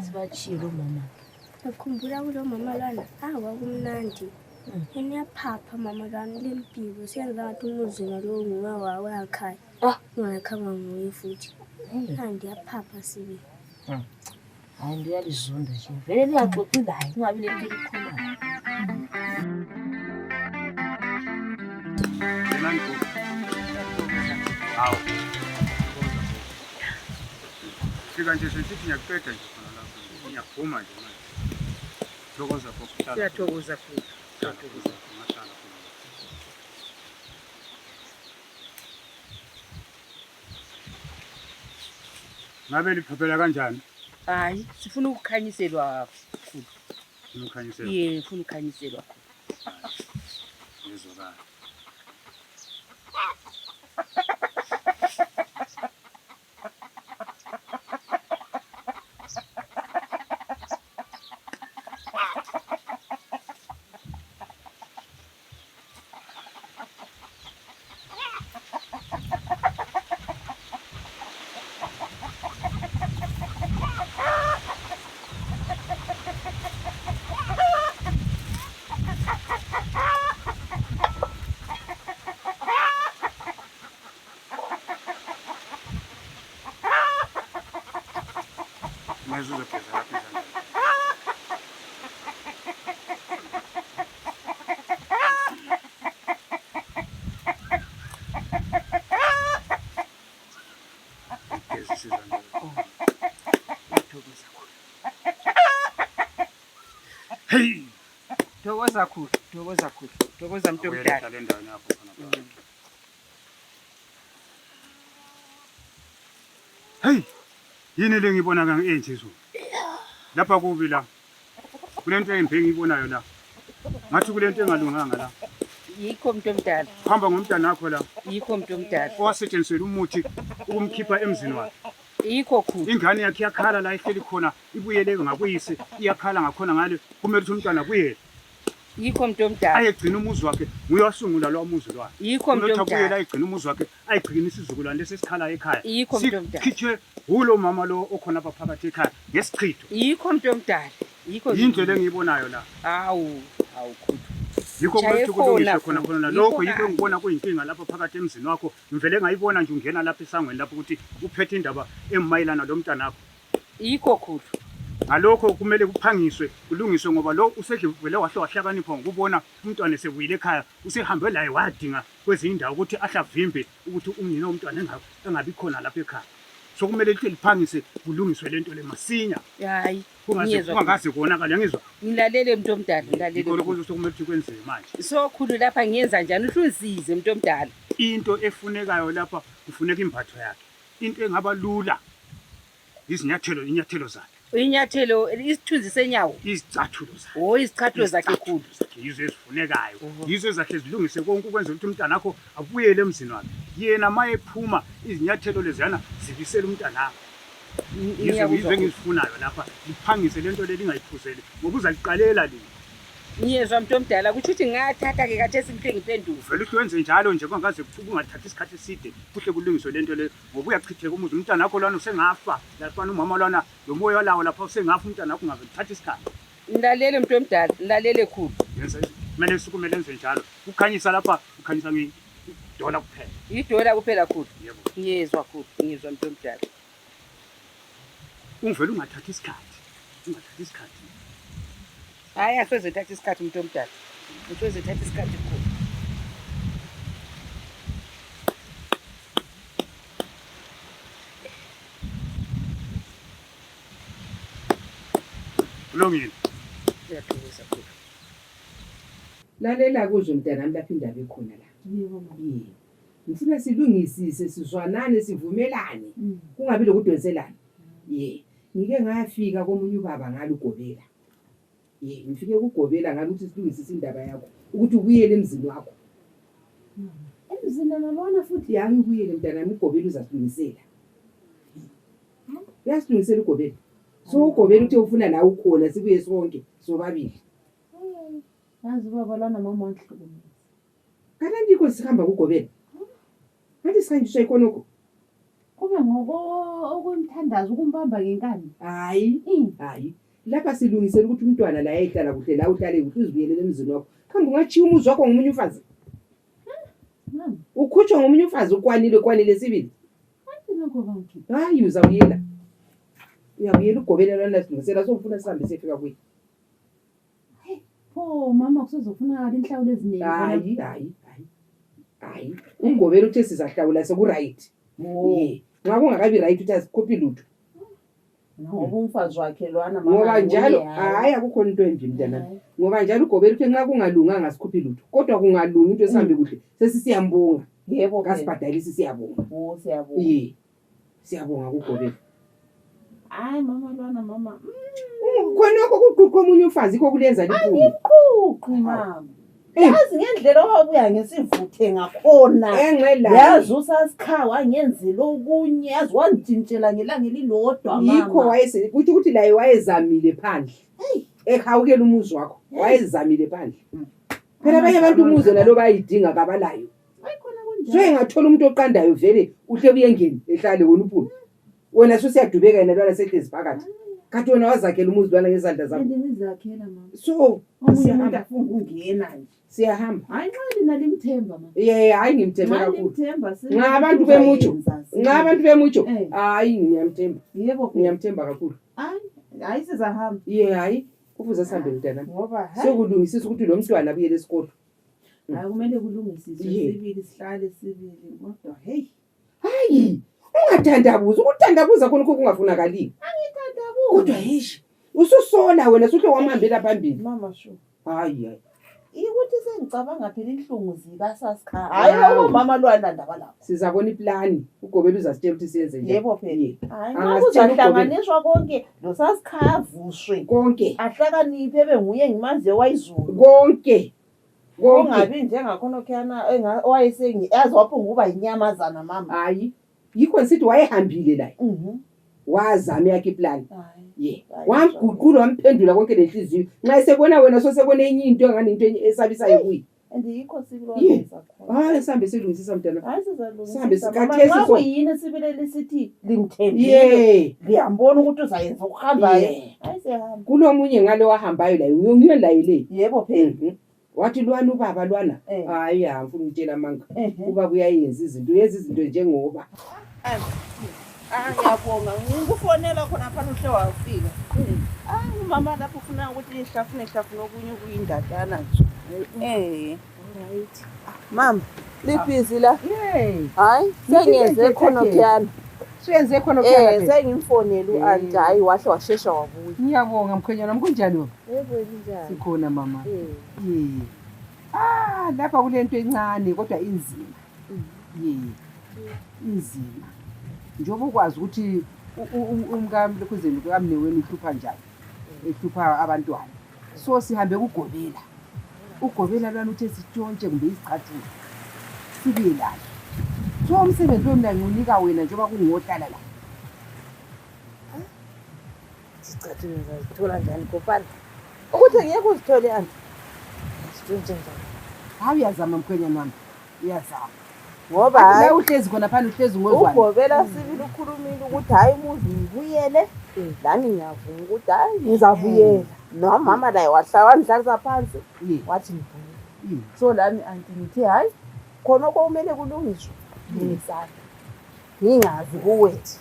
J: Sibatshile omama-ke.
I: Ngikhumbula kulo mama lwana kwakumnandi. Yena yaphapha mama lwana lempilo siyenza ngathi umuzini lo nguwe wakhaya. Ungakhanga nguye futhi. Manje yaphapha sibe.
J: Hayi nto iyalizonda nje. Vele lingaxoxi ngayo kungabi le nto elikhumayo.
L: Hawu. Fika nje sithi ngiyaqeda nje khona lapho. Ngiyaphuma nje manje. Thokoza kokuthatha.
C: Siyathokoza futhi.
L: Siyathokoza ngahlala khona. Ngabe liphaphela kanjani?
C: Hayi, sifuna ukukhanyiselwa futhi.
L: Ukukhanyiselwa.
C: Sifuna ukukhanyiselwa.
L: Ngizokala. Ngizozogeza lapha izandla. Gezisa izandla.
C: Ngiyathokoza khulu.
L: Hey!
C: Thokoza khulu, thokoza khulu. Thokoza mntu omdala.
L: Uyahlala endaweni yakho khona. Hey! Yini le ngibona kang enje so? Lapha kubi la. Kulento engibheki ibonayo la. Ngathi kulento engalunganga la.
C: Yikho mntu omdala.
L: Hamba ngomntana wakho la.
C: Yikho mntu omdala.
L: Owasetshenziswa umuthi ukumkhipha emzini wakhe.
C: Yikho khulu.
L: Ingane yakhe yakhala la ihleli khona ibuyele ngakuyise iyakhala ngakhona ngale kumele ukuthi umntwana kuyele.
C: Yikho mntu omdala.
L: Ayegcina umuzi wakhe nguyasungula lo muzi lwakhe.
C: Yikho mntu omdala.
L: Kuyela ayigcina umuzi wakhe ayigcina isizukulwane lesesikhala ekhaya.
C: Yikho mntu omdala.
L: Sikhitshwe ulo mama lo okhona apha phakathi ekhaya ngesichitho.
C: Yikho mntu omdala. Yikho
L: Yindlela engiyibonayo la.
C: Hawu khulu.
L: Yikho kumele kulungiswe khona lokho yikho ngibona kuyinkinga lapha phakathi emzini wakho. Ngivele ngayibona nje ungena lapha esangweni lapho ukuthi uphethe indaba emayilana lo mntana wakho.
C: Yikho khulu.
L: Ngalokho kumele kuphangiswe kulungiswe ngoba lo usedlule wahlakanipha ngokubona umntwana esebuyile ekhaya usehambe laye wadinga kwezinye indawo ukuthi ahlavimbe ukuthi umnina womntwana engabi khona lapha ekhaya. So kumele liphangise kulungiswe lento le masinya.
C: Hayi.
L: Kungaze kuonakala ngizwa.
C: Ngilalele mntu omdala, ngilalele.
L: Ikho konke sokumele kwenziwe manje.
C: So khulu lapha ngiyenza njani uhlunzize mntu omdala.
L: Into efunekayo lapha kufuneka imbatho yakhe. Into engaba lula. Inyathelo zakhe.
C: Inyathelo isithunzi senyawo.
L: Izicathulo zakhe.
C: Izicathulo zakhe khulu.
L: Yizo ezifunekayo. Yizo ezakhe zilungise konke ukwenza ukuthi umntana wakho abuyele emzini wakhe. Yena maye ephuma izinyathelo leziyana zibisela umntana wakhe. Yizo engizifunayo lapha liphangise lento le lingayiphuzeli ngoba uzaliqalela lini.
C: Ngiyezwa mntu omdala kusho ukuthi ngathatha ke kathi esimhle ngiphenduka.
L: Vele uyenze njalo nje kungaze kungathatha isikhathi eside kuhle kulungiswe lento le ngoba uyachitheka umuzi umntana wakho lwana usengafa lapha umama lwana lo moya lawo lapha usengafa umntana wakho ungaze uthatha isikhathi.
C: Ngilalele mntu omdala, ngilalele khulu.
L: Yenza kumele sukumele enze njalo. Ukhanyisa lapha ukhanyisa ngidola kuphela.
C: Idola kuphela khulu. Yebo. Ngiyezwa khulu, ngiyezwa mntu omdala.
L: Ungivele ungathatha isikhathi. Ungathatha isikhathi.
C: Hayi asoze thatha isikhathi umuntu omdala. Asoze thatha isikhathi khulu.
L: Kulungile.
C: Siyathokoza khulu.
G: Lalela kuzo mntanami lapha indaba ekhona la. Yebo. Ngifuna silungisise sizwanane sivumelane. Kungabi lokudonselana. Ngike ngafika komunye ubaba ngalo ugobela. Ngifike kugobela ngalo ukuthi silungisise indaba yakho ukuthi ubuyele emzini wakho. Emzini nalona futhi yayi ubuyele mntanami ugobela uzasilungisela. Uyasilungisela ugobela. So ugobela uthi ufuna la ukhona sibuye sonke sobabili.
B: yazi baba lana mama wahlukumeza
C: kanti ikho sihamba kugobela kanti sihanjiswa ikhonoko
B: kube ngoko okumthandaza ukumbamba ngenkani
C: hayi lapha silungisela ukuthi umntwana la ehlala kuhle la uhlale kuhle uzibuyelele emzini wakho kambe ungachiya umuzi wakho ngomunye umfazi ukhutshwa ngomunye umfazi ukwanile sibili hayi uzawuyela uyabuyela ugobela lana silungisela sofuna sihambe sefika kuye
B: pho mama kusezofunakala inhlawulo eziningi
C: hayi ugobela uthe sizahlawula sekuright nxa kungakabi right uthi azikhuphi lutho
A: ngoba umfazi wakhe lwana
C: ngoba njalo hayi akukho into embi mntanami ngoba njalo ugobela uthi nxa kungalunganga sikhuphi lutho kodwa kungalungi into esihambe kuhle sesisiyambonga
A: yebo
C: kasibhadalisi siyabonga siyabonga kugobela
B: hayi mama lwana mama
C: khonoko kuquqa omunye umfazi ikho kulenza likhulu
B: angiquqi mama yazi ngendlela owabuya ngesivuthe ngakhona yazi usasikhawa angenzela okunye yazi wandintshela ngelanga elilodwa mama
C: yikho kuthi ukuthi laye wayezamile phandle ekhawukela umuzi wakho wayezamile phandle phela abanye abantu umuzi nalo bayidinga kabalayo so engathola umuntu oqandayo vele uhle uyengeni ehlale wona uphume wena susiyadubeka yena lwana sehlezi phakathi kathi wena wazakhela umuzi lwana ngezandla zakho
B: ndizakhela mama
C: so
B: siyahamba afuna ukungena nje
C: siyahamba
B: hayi nxa lina limthemba mama
C: hayi ngimthemba kakhulu
B: nxa
C: abantu bemutsho hayi ngiyamthemba ngiyamthemba kakhulu
B: hayi sizahamba
C: hayi kufuze sihambe mntana sokulungisisa ukuthi lo mntwana abuyele esikolo
B: hayi kumele kulungisiswe sibili sihlale sibili kodwa
C: hayi ungathandabuza ukuthandabuza khona ukho kungafunakali
B: angithandabuza
C: kodwa ususola wena suhle wamhambela phambili
B: mama sho
C: hayi
B: ukuthi sengicabanga phela inhlungu zikaSasikhawa hayi mama lwana ndaba lapho
C: sizabona iplani ugobela uzasitshela ukuthi siyenze njani
B: yebo phela hayi ngakuzahlanganiswa konke loSasikhawa avushwe
C: konke
B: ahlakaniphe ebenguye ngimanze wayizulu
C: konke
B: ungabi njengakhona khana wayesengiyazi waphunga ukuba inyamazana mama
C: hayi yikho nsithi wayehambile la wazama yakhe iplani wamguqula wamphendula konke lenhliziyo nxa esebona wena sosebona enye into engani into esabisayo kuyi
B: andiyikho sibilonisa khona
C: hayi sihambe silungisisa mntana
B: hayi sizalungisa
C: sihambe sikathesi
B: so yini sibile lisithi limthembile ngiyambona ukuthi uzayenza ukuhambayo hayi sihamba
C: kulomunye ngale wahambayo la uyongiyo layile
B: yebo phela
C: wathi lwana ubaba lwana hayi ngifuna ukutshela manga ubaba uyayenza izinto njengoba
B: ngiyabonga ngikufonela khona phana uhle wafika mama lapho ufuna ukuthi ihlafune okunye kuyindadana nje right mama libhizi la hayi sengenze khona kuyana
C: siyenze khona kuyana
B: sengimfonela u-anti hayi wahle washesha wabuya
C: ngiyabonga mkhwenyana kunjani wena
B: yebo njani
C: sikhona mama lapha kulento encane kodwa inzima inzima njengoba ukwazi ukuthi umkamlekhuzeni kamneweni uhlupha njani ehlupha abantwana so sihambe ugobela lwana uthe sitshontshe kumbe isicathile sibuye layo so umsebenzi womna ngiwunika wena njengoba kungohlala la
B: sicathile ngizazithola njani kopana ukuthi ngiyeke uzithole anti sitshontshe njani
C: hayi uyazama mkhwenyana wami uyazama
B: ngoba
C: la uhlezi khona phana uhlezi ngozwana
B: ugobela sibili ukhulumile ukuthi hayi umuzi ngibuyele lami ngiyavuma ukuthi hayi ngizabuyela nomama laye wandlalisa phansi wathi ngibuyele so lami anti ngithe hayi khona kumele kulungiswe ngisana ngingazi kuwethi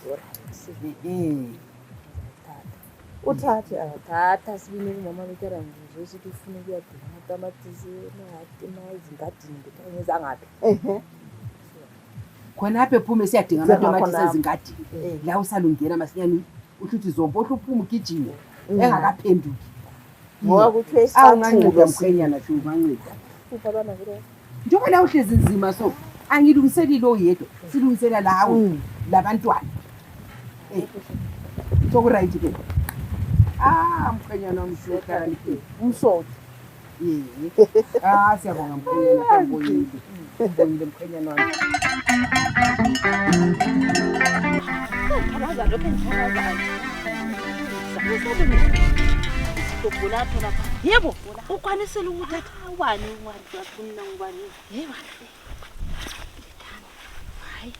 B: uthathe athatha sibini umama lokera ngizo sithi ufuna ukuyadinga amatamatisi ezingadini ngithengiza ngaphi
C: khona apha ephume siyadinga amatamatisi ezingadini la usalungena masinyani uthi zombo uhluphume ugijime engakaphenduki
B: ngoba kuthi
C: awunganceda mkhwenyana sho unganceda
B: ubhalana ngiro
C: njengoba la uhlezi nzima so angilungiseli lo yedwa silungisela lawo labantwana so kuright ke mkhwenyana umshothi
B: umshothi
C: siyabonga mkhwenyana kambonile mkhwenyana wami
B: Kaza lokho ngithakazayo.
H: Dobulato lapha. Yebo, ukwanisela ukuthatha
B: ubani uyafuna ngubani?
H: yebo. Hayi,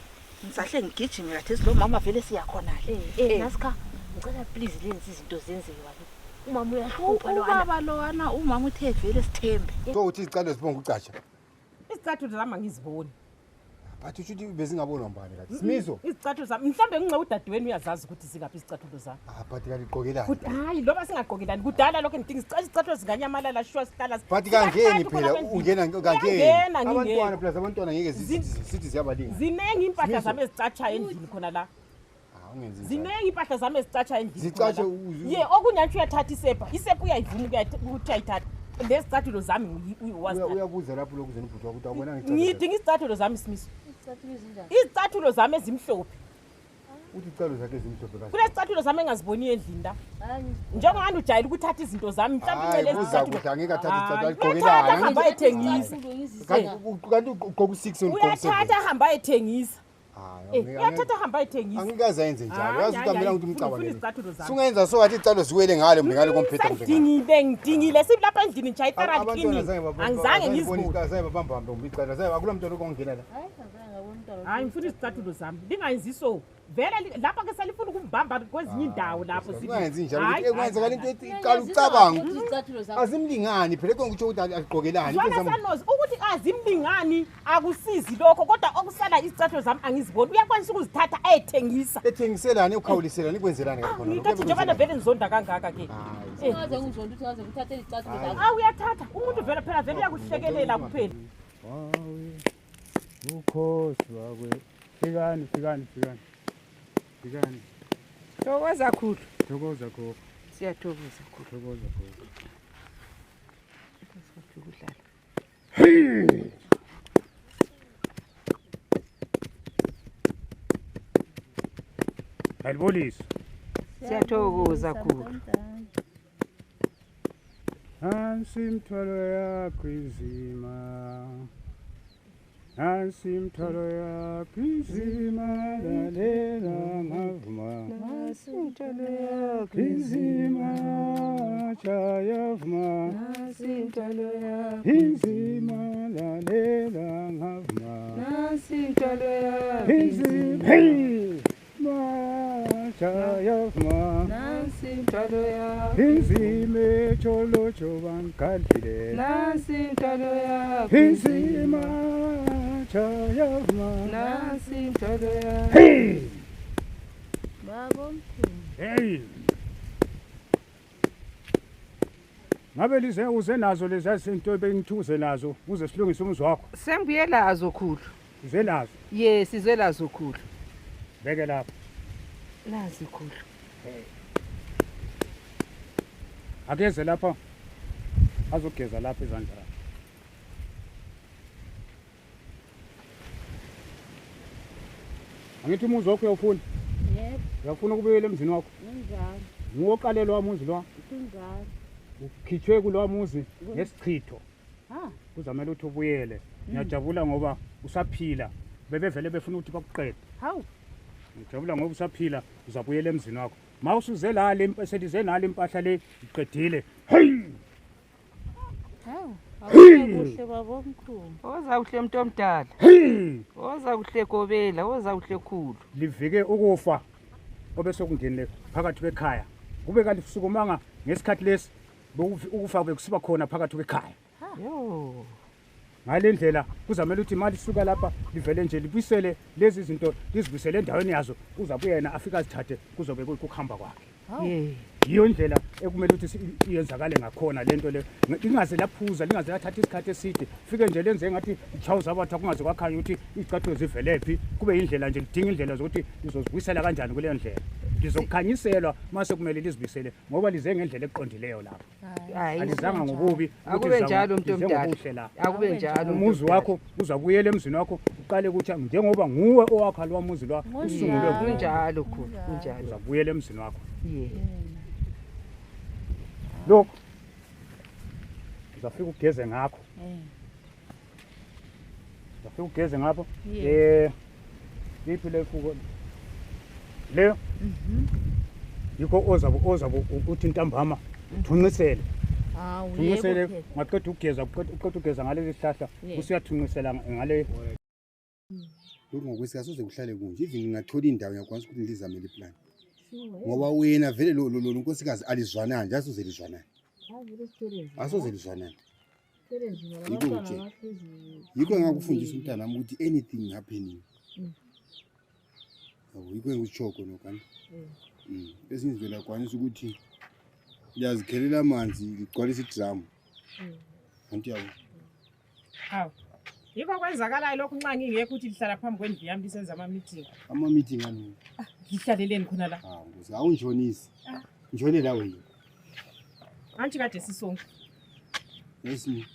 H: ngisahle ngigijime kathi lo mama vele siyakhona le.
J: Naska, ngicela please lenze izinto zenziwa ke. Umama uyahlupha lowana.
H: Ubaba lowana umama uthe vele sithembe.
E: So uthi izicalo zibonga ucatsha.
D: Izicathulo zami angiziboni.
E: But uthi bezingabonwa mbani kathi. Simiso.
D: Izicathulo zami mhlambe ngince udadewenu uyazazi ukuthi zingaphi izicathulo zami.
E: But kanti igqokelani?
D: Kuthi hayi loba singagqokelani kudala lokho ngidinga izicathulo zinganyamalala shwa sihlala.
E: But kangeni phela ungena kangeni. Abantwana plus abantwana ngeke sithi ziyabalinga.
D: Zinengi impahla zami ezicatshayo endlini khona la. Zinengi impahla zami ezicatshayo endlini.
E: Zicatsha
D: ye okunyathi uyathatha isepa uyayivuma ukuthi ayithatha. Lezicathulo zami
E: uyabuza lapho lokhu zenibhuti ukuthi awubona
D: ngidinga izicathulo zami Simiso. Izicathulo zami ezimhlophe.
E: Uthi izicathulo zakhe ezimhlophe kahle.
D: Kulezicathulo zami engaziboni endlini la. Njengongani ujayela ukuthatha izinto zami mhlawumbe incele
E: izicathulo. Uza angeke athathe izicathulo ayigqokelana.
D: Hamba ayithengisa.
E: Kanti ugqoka u6
D: uyathatha hamba ayithengisa. Uyathatha hamba ayithengisa.
E: Angikaze ayenze njalo. Yazi ukamela ukuthi umcabane. Sungenza so wathi izicathulo ziwele ngale ngale komphetha
D: ngidingile silapha endlini nje ayitara kini. Angizange ngizibone.
E: Azange babamba ntombi icala. Azange akula muntu okongena la.
D: Hayi ngifuna izicathulo zami. Lingayenzi so. Vele lapha ke salifuna ukumbamba kwezinye indawo lapho sithi.
E: Ungenzi njalo ukuthi ekwenzakala into ethi iqala ucabanga. Azimlingani phela konke ukuthi agqokelani
D: ukuthi azimlingani akusizi lokho kodwa okusala izicathulo zami angiziboni. Uyakwanisa ukuzithatha ayithengisa.
E: Ethengiselani ukawuliselani ikwenzelani ngakhona.
D: Ngithi njengoba vele ngizonda kangaka ke.
J: Ungaze ngizonda ukuthi ngaze ngithathe izicathulo zakho.
D: Uyathatha umuntu vele phela uyakuhlekelela kuphela.
L: Ukhosi wakwe. Fikani.
C: Thokoza khulu.
L: Thokoza khulu.
C: Siyathokoza khulu.
L: Thokoza khulu. Ayibonisa.
C: Siyathokoza khulu.
L: Nansi imthwalo yakho izima. Nansi imthwalo yakho izima lalela ngavuma.
C: Nansi imthwalo yakho
L: izima chaya vuma.
C: Nansi imthwalo yakho
L: izima lalela ngavuma.
C: Nansi imthwalo yakho
L: izima chaya vuma.
C: Nansi imthwalo yakho
L: izime cholo chobangadile.
C: Nansi imthwalo yakho
L: izima chaya vuma.
C: Nansi imthwalo yakho
J: Babo mkhulu.
L: Hey. Ngabe lize uze nazo lezi zinto ebengithuze nazo uze silungise umzi wakho.
C: Sembuye lazo khulu.
L: Uze nazo?
C: Yes, size lazo khulu.
L: Beke lapha.
C: Nazi khulu.
L: Akeze lapha. Azogeza lapha izandla. Angithi umuzi wakho uyawufuna?
J: Yebo.
L: Uyafuna ukubuyela emzini wakho?
J: Njalo.
L: Ngoqalelwa umuzi lo.
J: Kunjalo.
L: Ukhithwe kulowa muzi ngesichitho. Kuzamela ukuthi ubuyele. Ngiyajabula ngoba usaphila. Bebevele befuna ukuthi bakuqede.
D: Hawu.
L: Ngijabula ngoba usaphila uzabuyela emzini wakho. Mawusuze la selize nalo impahla le iqedile. Hey!
C: Hawu.
J: Kuhle babo mkhulu.
C: Oza kuhle umuntu omdala. Oza kuhle gobela, oza kuhle khulu.
L: Livike ukufa obese kungenile phakathi kwekhaya. Kube kanti sukumanga ngesikhathi lesi ukufa bekusiba khona phakathi kwekhaya.
C: Yo.
L: Ngalendlela kuzamela ukuthi imali isuka lapha livele nje libuyisele lezi zinto lizibuyisele endaweni yazo uzabuye yena afika azithathe kuzobe kukhamba kwakhe. Yiyo indlela ekumele ukuthi iyenzakale ngakhona lento le lingaze laphuza lingaze lathatha isikhathi eside fike nje lenze ngathi ichawuza abathu kungaze kwakhanya ukuthi izicathulo zivelephi kube indlela nje lidinga indlela zokuthi lizozibuyisela kanjani kuleyo ndlela lizokukhanyiselwa mase kumele lizibuyisele ngoba lize ngendlela eqondileyo lapha. Alizanga ngobubi
C: akube njalo umuntu omdala akube njalo
L: umuzi wakho uzabuyela emzini wakho uqale ukuthi njengoba nguwe owakha lo muzi lo usungulwe
C: kunjalo khulu kunjalo
L: uzabuyela emzini wakho. Look. Uzafika ugeze ngakho. Uzafika ugeze ngapho. Liphi lefuko? Leyo? Yiko ozabu uthi ntambama thunqisele
J: Hawu
L: thunqisele
J: yebo phela.
L: maqeda ugeza ngaleli sihlahla
J: Yeah.
L: usuyathunqisela ngale
E: lokhu ngokwesikazi soze kuhlale kunje even ngingathola indawo ngiyakwazi ukuthi ngilizamele iplan ngoba wena vele lo nkosikazi alizwanani njalo soze lizwanani asoze lizwanani yikho engakufundisa umntana wami ukuthi anything happening yabo yikho engikutsho khona kanti ezinye izinto lakwanisa ukuthi liyazikhelela amanzi ligcwalisa idramu kanti yabo
D: Hawu. Yikho kwenzakalayo lokhu nxa ngingekho ukuthi lihlala phambi kwendlu yami lisenza ama-meeting.
E: ama-meeting ani
D: Lihlaleleni khona la.
E: hawu nkosi awungitshonisi ngitshone lawe yini
D: Antshi kade sisonke.
E: yesimi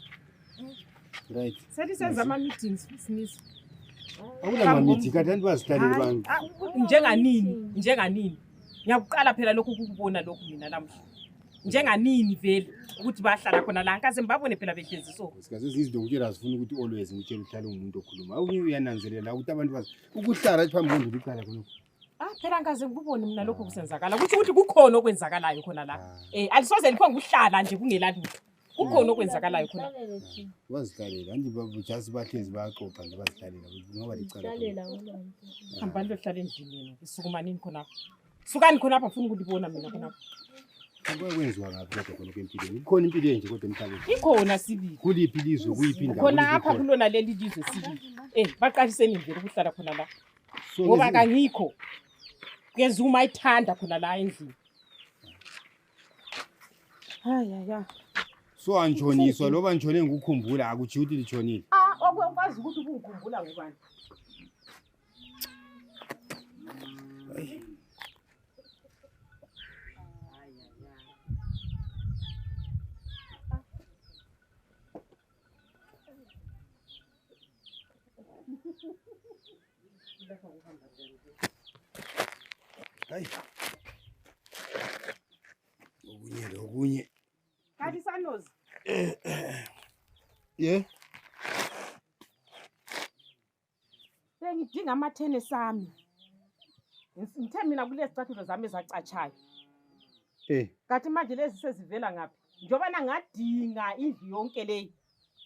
E: right
D: Selisenza ama-meetings Smith.
E: akulama-meeting kade anti bazihlalele bantu
D: Njenganini. Ngiyakuqala phela lokhu ukubona lokhu mina namhla. Njenganini vele ukuthi bahlala khona la ngikaze ngibabone phela behlezi so.
E: sikaze izinto ngitshela zifuna ukuthi always ngitshela uhlale umuntu okhuluma uyananzelela ukuthi abantu bazi ukuhlala phambi kwendlu liqala khonokho
D: Phela ngikaze ngikubone mina lokhu kusenzakala. Kuthi ukuthi kukhona okwenzakalayo khona la. Alisoze liphonge ukuhlala nje kungela lutho. Kukhona okwenzakalayo khona.
E: bazihlalela anti just bahlezi bayaxoxa nje bazihlalela ngoba licala
D: Hambani lohlala endlini yena. Isukumanini khona. Sukani khona apha ufuna ukulibona mina khona.
E: kwenziwa ngaphi kodwa khonokho empilweni ikhona impilo enje kodwa emhlabeni
D: Ikhona sibili.
E: kuliphi ilizwe kuyiphi indawo
D: Khona apha kulona leli lizwe sibili. Baqaliseni imvelo ukuhlala khona la. Ngoba kangikho. Kuyenza uma ithanda khona la endlini. Hayi.
E: so antshoniswa loba ntshone ngikukhumbula akuthi ukuthi litshonile
D: Okwazi ukuthi ubungikhumbula ngubani?
E: hayi okunye
D: Kanti sanozi.
E: ye
D: Ngidinga amathene sami. Ngithe mina kulezi cathulo zami ezacatshayo. Kanti manje lezi sezivela ngaphi? Njoba ngadinga indlu yonke leyi.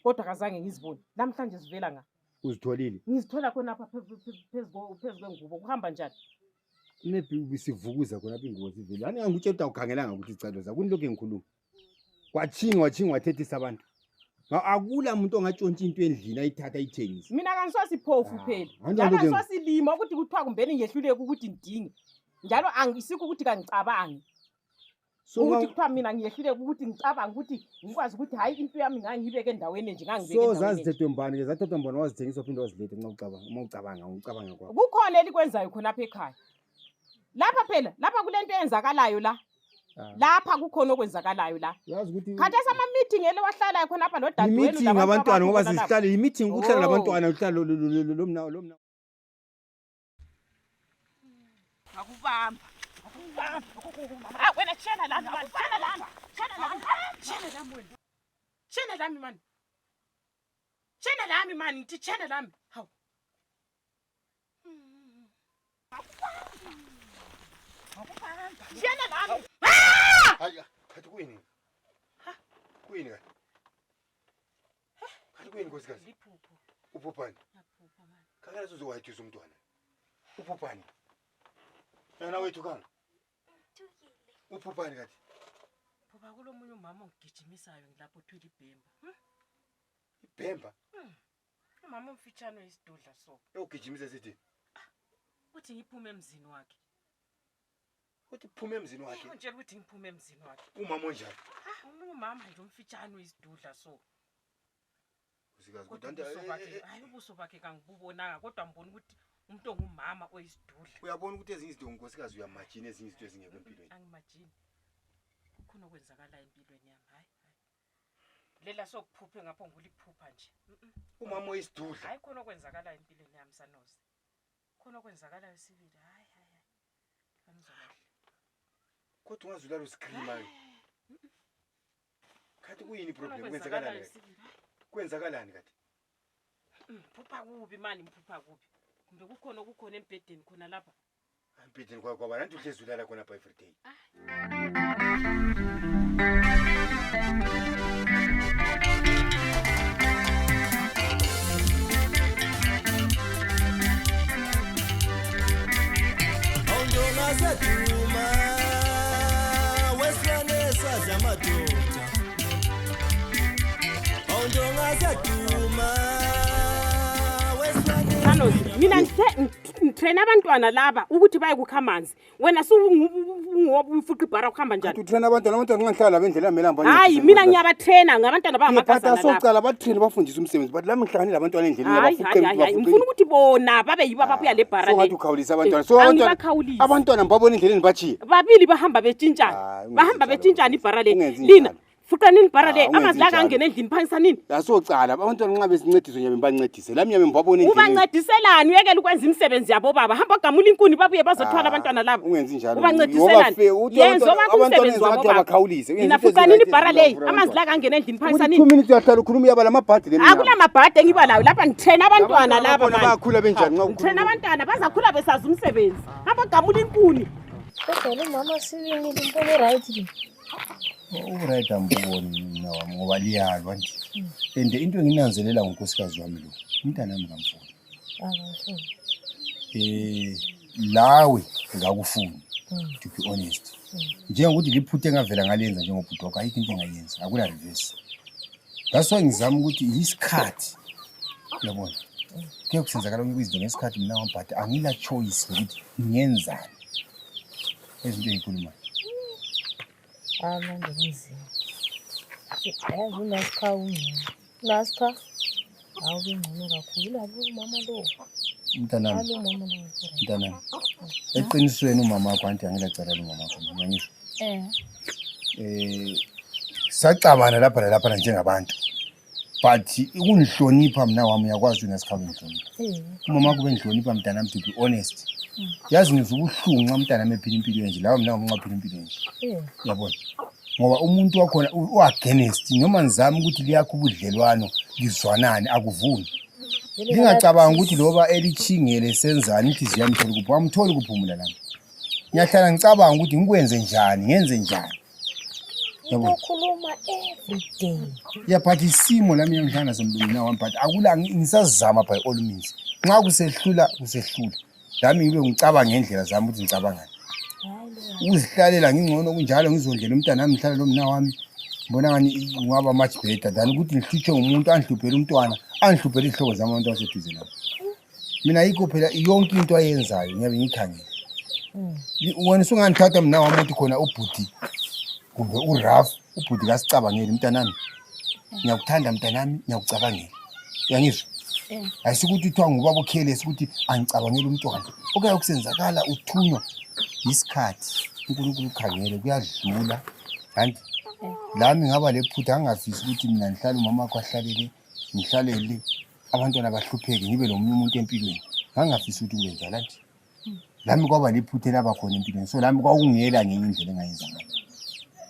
D: Kodwa kazange ngizibone. Namhlanje zivela ngaphi?
E: uzitholile
D: Ngizithola khona apha phezulu kwengubo. Kuhamba njani?
E: maybe bisivukuza khona apha ingubo sivile ani angikutshela ukuthi awukhangelanga ukuthi icalo zakho kunilokho engikhuluma wathinga wathethisa abantu akula muntu ongatshontsha into endlini ayithatha ayithengise
D: Mina kangisosiphofu phela. Njalo angisosilima ukuthi kuthiwa kumbeni ngehluleke ukuthi ngidinge. Njalo angisikho ukuthi kangicabangi. Ukuthi kuthiwa mina ngiyehluleke ukuthi ngicabanga ukuthi ngikwazi ukuthi hayi into yami ngangibeke endaweni nje ngangibeke
E: so
D: endaweni.
E: zazithethwe mbani ke zathethwa mbani wazithengisa uphinde wazilethe uma ucabanga kwakho
D: Kukhona elikwenzayo khona apha ekhaya. Lapha phela, lapha kulento eyenzakalayo la. Lapha kukhona okwenzakalayo la.
E: yazi ukuthi
D: Kanti ama-meeting elewahlalayo khona apha nodadewenu
E: i-meeting abantwana ngoba sizihlale i-meeting ukuhlala nabantwana uhlala lomna
H: Akubamba.
D: Wena tshena lami mani, tshena lami. Tshena lami mani. Tshena lami mani, ngithi tshena lami. Hawu. Tshena lami.
E: hayi khathi kuyini kuyini kahle khathi kuyini nkosikazi
D: Liphupho.
E: uphuphani
D: Yaphupha mani.
E: khangela sizowayithisa umntwana uphuphani yena wethu kanga uphuphani kathi
D: Phupha kulomunye umama ongigijimisayo ngilapho uthwele ibhemba.
E: ibhemba
D: Umama omfitshane oyisidudla so.
E: eugijimisa sithi
D: Uthi ngiphume emzini wakhe.
E: uthi phume emzini wakhe
D: Utshela ukuthi ngiphume emzini wakhe.
E: umama onjani
D: Umunye umama nje omfitshane oyisidudla so.
E: nkosikazi
D: Kodwa
E: kodwa
D: ubuso bakhe, hayi ubuso bakhe kangibubonanga kodwa ngibona ukuthi umuntu ongumama oyisidudla.
E: uyabona ukuthi ezinye izinto nkosikazi uyamajina ezinye izinto ezingekho empilweni
D: Angimajini. Kukhona okwenzakalayo empilweni yami, hayi. Lela sokuphuphe ngapho nguliphupha nje.
E: umama oyisidudla
D: Hayi khona okwenzakalayo empilweni yami sanozi. Khona okwenzakalayo sibili, hayi. Kanizolahle.
E: kodwa ungazulala usikrima khathi kuyini problem kwenzakalani kwenzakalani kathi
D: Phupha kubi mani mphupha kubi. Kumbe kukhona embedeni khona lapha.
E: empidini kwakho abantu uhlezi ulala khona by every day
D: Mina ngitrain abantwana laba ukuthi baye kukha amanzi. Wena ufuqa ibhara kuhamba njani?
E: Utrain abantwana ngingahlala lapha endlela yamelamba.
D: Hayi mina ngiyabatraina ngabantwana bangamakazana
E: lapha. Sokucala batrain bafundisa umsebenzi but lami ngihlanganile abantwana endleleni
D: hayi ngifuna ukuthi bona babe yibo ababuya le bhara le.
E: So ngathi ukhawulisa abantwana. So abantwana babona endleleni bachiye.
D: Babili bahamba betshintshana. Bahamba betshintshana ibhara le. Lina fuqa nini ibhara le amanzi la kangena endlini phangisa nini?
E: Yasocala abantwana nxa besincediswe nyabe bancedise. Lami nyabe ngibabona endleleni.
D: Ubancediselani uyekela ukwenza imisebenzi yabo baba. Hamba gamula inkuni babuye bazothwala abantwana laba.
E: Ungenzi njalo.
D: Ubancediselani. Yenza umsebenzi wabo baba. Mina fuqa nini ibhara le amanzi la kangena endlini phangisa nini?
E: 2 minutes uyahlala ukhuluma yaba lamabhadi le.
D: Akula mabhadi engibalayo lapha ngitrain abantwana laba
E: manje. Bayakhula benjani nxa
D: ukhuluma? Train abantwana bazakhula besazi umsebenzi. Hamba gamula inkuni.
J: Kodwa mama sibini impolo right le.
E: Right amboni mina wami ngoba liyalwa nje. And into enginanzelela ngonkosikazi wami lo. Umntana wami kamfuni. Lawe ngakufuni. To be honest. Njengokuthi liphuthe engavela ngalenza njengobhudoka ayikho into engayenza. Akula reverse. That's why ngizama ukuthi isikhathi. Uyabona? Kuye kusenzakala ukuthi ngesikhathi mina wami but angila choice ukuthi ngiyenzani. Ezinto ezikhuluma.
J: Manje kunzima. Yazi unasikha ungcono. Nasikha awubingcono kakhulu lapho umama lo.
E: Mntanami. Eqinisweni umama wakho anti angilacala lo mama wakho ngiyangizwa. Sacabana lapha njengabantu. But ukunihlonipha mina wami uyakwazi unasikhabe ngihlonipha. Umama wakho bengihlonipha mntanami to be honest. Yazi ngizwa ubuhlungu nxa mntanami ephila impilo enje lawo mina ngingaphila impilo enje. Yabona? Ngoba umuntu wakhona uagainst noma ngizama ukuthi liyakho ubudlelwano lizwanane akuvuni. Ngingacabanga ukuthi loba elichingele senzani inhliziyo yami thole kuphi amtholi kuphumula lami. Ngiyahlala ngicabanga ukuthi ngikwenze njani ngenze njani.
J: Yabona? Ukhuluma every day.
E: Yeah but isimo lami ngihlangana somlungina wami but akula ngisazama by all means. Nxa kusehlula kusehlula. Lami ngibe ngicabanga ngendlela zami ukuthi ngicabanga. Uzihlalela ngingcono kunjalo ngizondlela umntana nami ngihlala lo mna wami. Ngibona ngani ngaba much better than ukuthi ngihlutshwe ngumuntu anhluphele umntwana anhluphele ihloko zabantu abaseduze nami. Mina yikho phela yonke into ayenzayo ngiyabe ngikhangela. Wena usungangithatha mina wami ukuthi khona ubhuti kumbe uRaf ubhuti kasicabangela umntanami. Ngiyakuthanda mntanami ngiyakucabangela. Uyangizwa? Ayisukuthi uthiwa ngubaba ukhele sikuthi angicabangela umntwana. Okuya kusenzakala uthunywa isikhathi uNkulunkulu ukhangele kuyadlula. Kanti lami ngaba lephutha angafisi ukuthi mina ngihlala umama wakho ahlalele ngihlalele abantwana bahlupheke ngibe nomunye umuntu empilweni. Ngangafisi ukuthi kube njalo nje. Lami kwaba lephutha laba khona empilweni. So lami kwakungela ngenye indlela engayenza ngayo.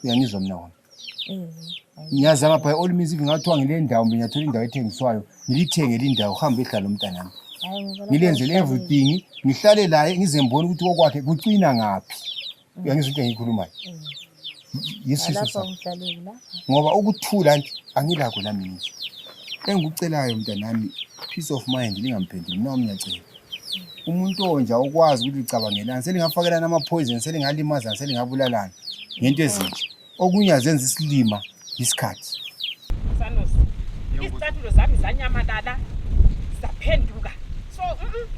E: Uyangizwa mina wona? Ngiyazama by all means ngingathiwa ngile ndawo mina ngiyathola indawo ethengiswayo ngilithengele indawo uhambe ehlala umntanami. Ngilenzele everything ngihlale la ngizembona ukuthi okwakhe kucina ngapi. Uyangizwa into engiyikhulumayo? Yesiso sakho. Ngoba ukuthula nje angilakho lami nje. Engikucelayo mntanami peace of mind lingamphenduli noma ngiyacela. Umuntu onja okwazi ukuthi ucabangelana selingafakelana ama poison selingalimaza selingabulalana ngento ezinje. Okunye azenza isilima isikhathi.
D: Sanosi. Izicathulo zami zanyamalala zaphenduka. So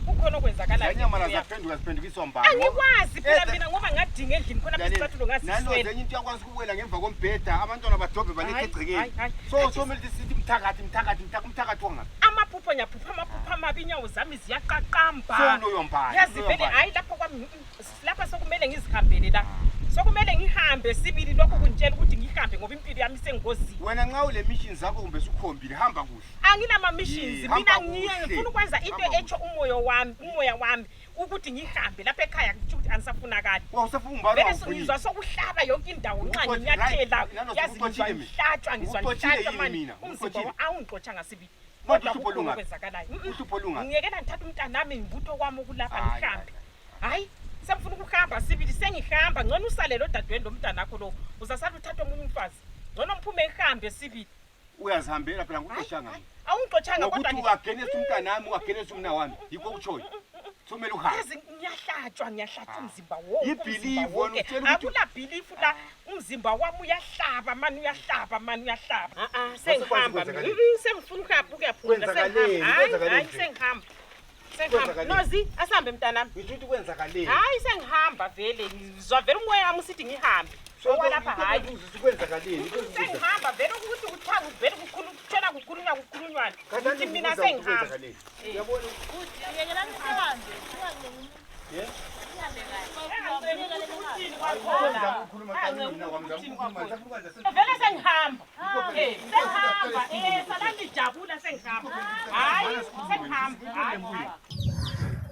D: ukhona okwenzakala.
E: Zanyamala zaphenduka ziphendukiswa mbani?
D: Angikwazi phela mina ngoba ngadinga endlini khona izicathulo ngaziswela.
E: Nalo zenye into yakwazi ukuwela ngemva kombheda abantwana badobhe balethe egcekeni. So mele sithi umthakathi wangaphi?
D: Amaphupho nyaphupha amaphupha amabi inyawo zami ziyaqaqamba.
E: So loyo mbani.
D: Yazi vele hayi lapho kwami lapha sokumele ngizihambele la. Sokumele ngihambe sibili lokho kunitshela ukuthi ngihambe ngoba impilo yami sengozini.
E: Wena nxa ule missions zakho kumbe sukhombile hamba kuhle.
D: Angina missions mina ngifuna ukwenza into echo umoya wami ukuthi ngihambe lapha ekhaya ukuthi anisafunakala.
E: Usafuna umbalo.
D: Bese ngizwa sokuhlaba yonke indawo nxa nginyathela yazi ngizwa ngihlatswa manje. Umzimba awungixotsha sibili. Kodwa ukhona okwenzakalayo.
E: Uhlupho lunga.
D: Ngiyekela ngithatha umntana nami ngibutho kwami ukulapha ngihambe. Hayi Semfuna ukuhamba sibili sengihamba ngcono usale lo dadweni lomntanakho lo. Uzasala uthatha omunye umfazi. Ngcono mphume ehambe sibili.
E: Uyazihambela phela ngikuxoshanga.
D: Awungixotshanga kodwa
E: ukuthi ungagenesa umntanami ungagenesa umna wami. Yikho kutshoyo. Thumela uhambe.
D: Yazi ngiyahlatshwa umzimba wonke.
E: Ibelief wona utshela ukuthi
D: akula belief la umzimba wami uyahlaba mani. Sengihamba. Sengifuna ukuhamba ukuyaphumula sengihamba. Hayi sengihamba. Nozi asambe mntanami.
E: Ngithi ukuthi kwenzakaleni.
D: Hayi sengihamba vele ngizwa vele umoya wami usithi ngihambe. Okwalapha hayi
E: kwenzakaleni.
D: Sengihamba vele ukuthi kuthiwa vele kutshona kukhulunywana. Ukuthi mina sengihamba.
E: Uyabona
H: ukuthi ayekelani sihambe.
D: Vele sengihamba. Sengihamba. Salani jabula sengihamba. Hayi sengihamba.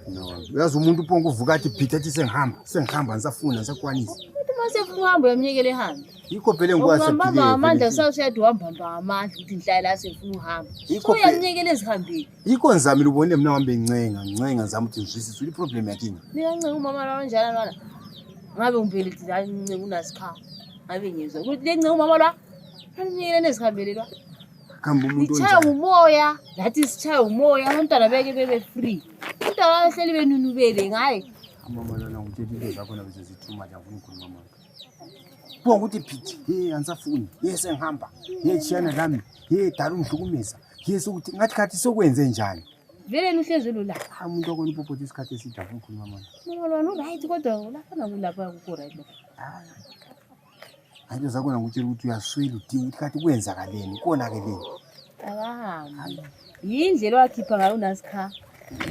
E: No, uyazi umuntu uphonga uvuka athi Peter athi sengihamba ngisafuna ngisakwanisa.
J: Uthi mase ufuna uhambe uyamnyekela ehambe.
E: Yikho phela ngikwazi
J: ukuthi ubamba amandla sawushade uhamba amandla ukuthi ngihlala la sefuna uhamba. So uyamnyekela ezihambeni.
E: Yikho ngizamile ubone mina wambe ncenga ngizama ukuthi ngizwisise ukuthi problem yakini.
J: Niyancenga umama la kanjani lana. Ngabe umbelethi la ncenga unasikhawu. Ngabe ngizwe ukuthi le ncenga umama la. Amnyekela nezihambelelwa.
E: Khamba umuntu
J: onjani. Sichaya umoya, lathi sichaya umoya abantwana beke bebe free. Umntwana bahleli benunubele ngaye.
E: Mama lana ngitshela zakho na bese sithuma nje ngifuna ukukhuluma mama. Bo ukuthi Pete, ansafuni. Yes engihamba. Chiyana lami. Dala umhlukumeza. Ukuthi ngathi khathi sokwenze njani.
J: Vele nuhlezi lo la.
E: Umuntu okona ipopothi isikhathi eside afuna ukukhuluma mama.
J: Mama lona right kodwa lapha kulapha ku right lo.
E: Hayi zakho ngitshela ukuthi uyaswela udinga ukuthi khathi kwenzakaleni konakeleni.
J: Akahambi. Yindlela wakhipha ngayo nasikha.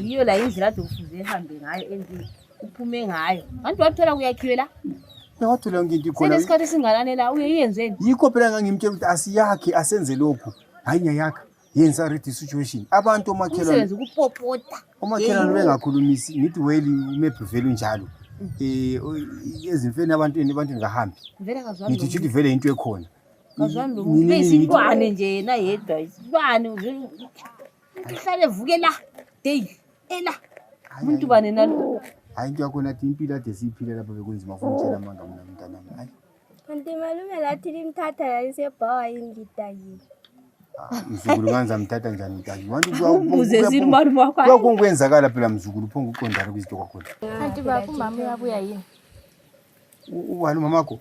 J: Iyo la indlela ade kufuze ehambe ngayo endini uphume ngayo. Kanti wathola kuyakhiwe la?
E: Wathola nginto ikhona.
J: Senesikhathi singalane la uyenzeni?
E: Yikho phela ngangimtshela ukuthi asiyakhe asenze lokho. Hayi nyayakha. Yenza ready situation. Abantu omakhelwane
J: usebenza ukupopota.
E: Omakhelwane bengakhulumisi ngithi weli umephi vele njalo. Ezimfeni abantu ngahambi.
J: Vele kazwani.
E: Ngithi ukuthi vele into ekhona.
J: Kazwani lo muntu besintwane nje yena yedwa isibane uhlale vuke la daily ela umuntu bane nalo.
E: Hayi into yakho nathi impilo ade siyiphile lapha bekunzima futhi utshela amanga mina mntanami. Hayi
I: kanti malume lathi limthatha yayisebhawa ingidayile.
E: Mzukulu kanza mthatha njani mntaki?
J: Ubuze simalume wakho.
E: Kwakwenzakala phela mzukulu uphonga uqondana kwizinto kwakhona.
I: Kanti bapha umama uyabuya yini?
E: Walo mamakho?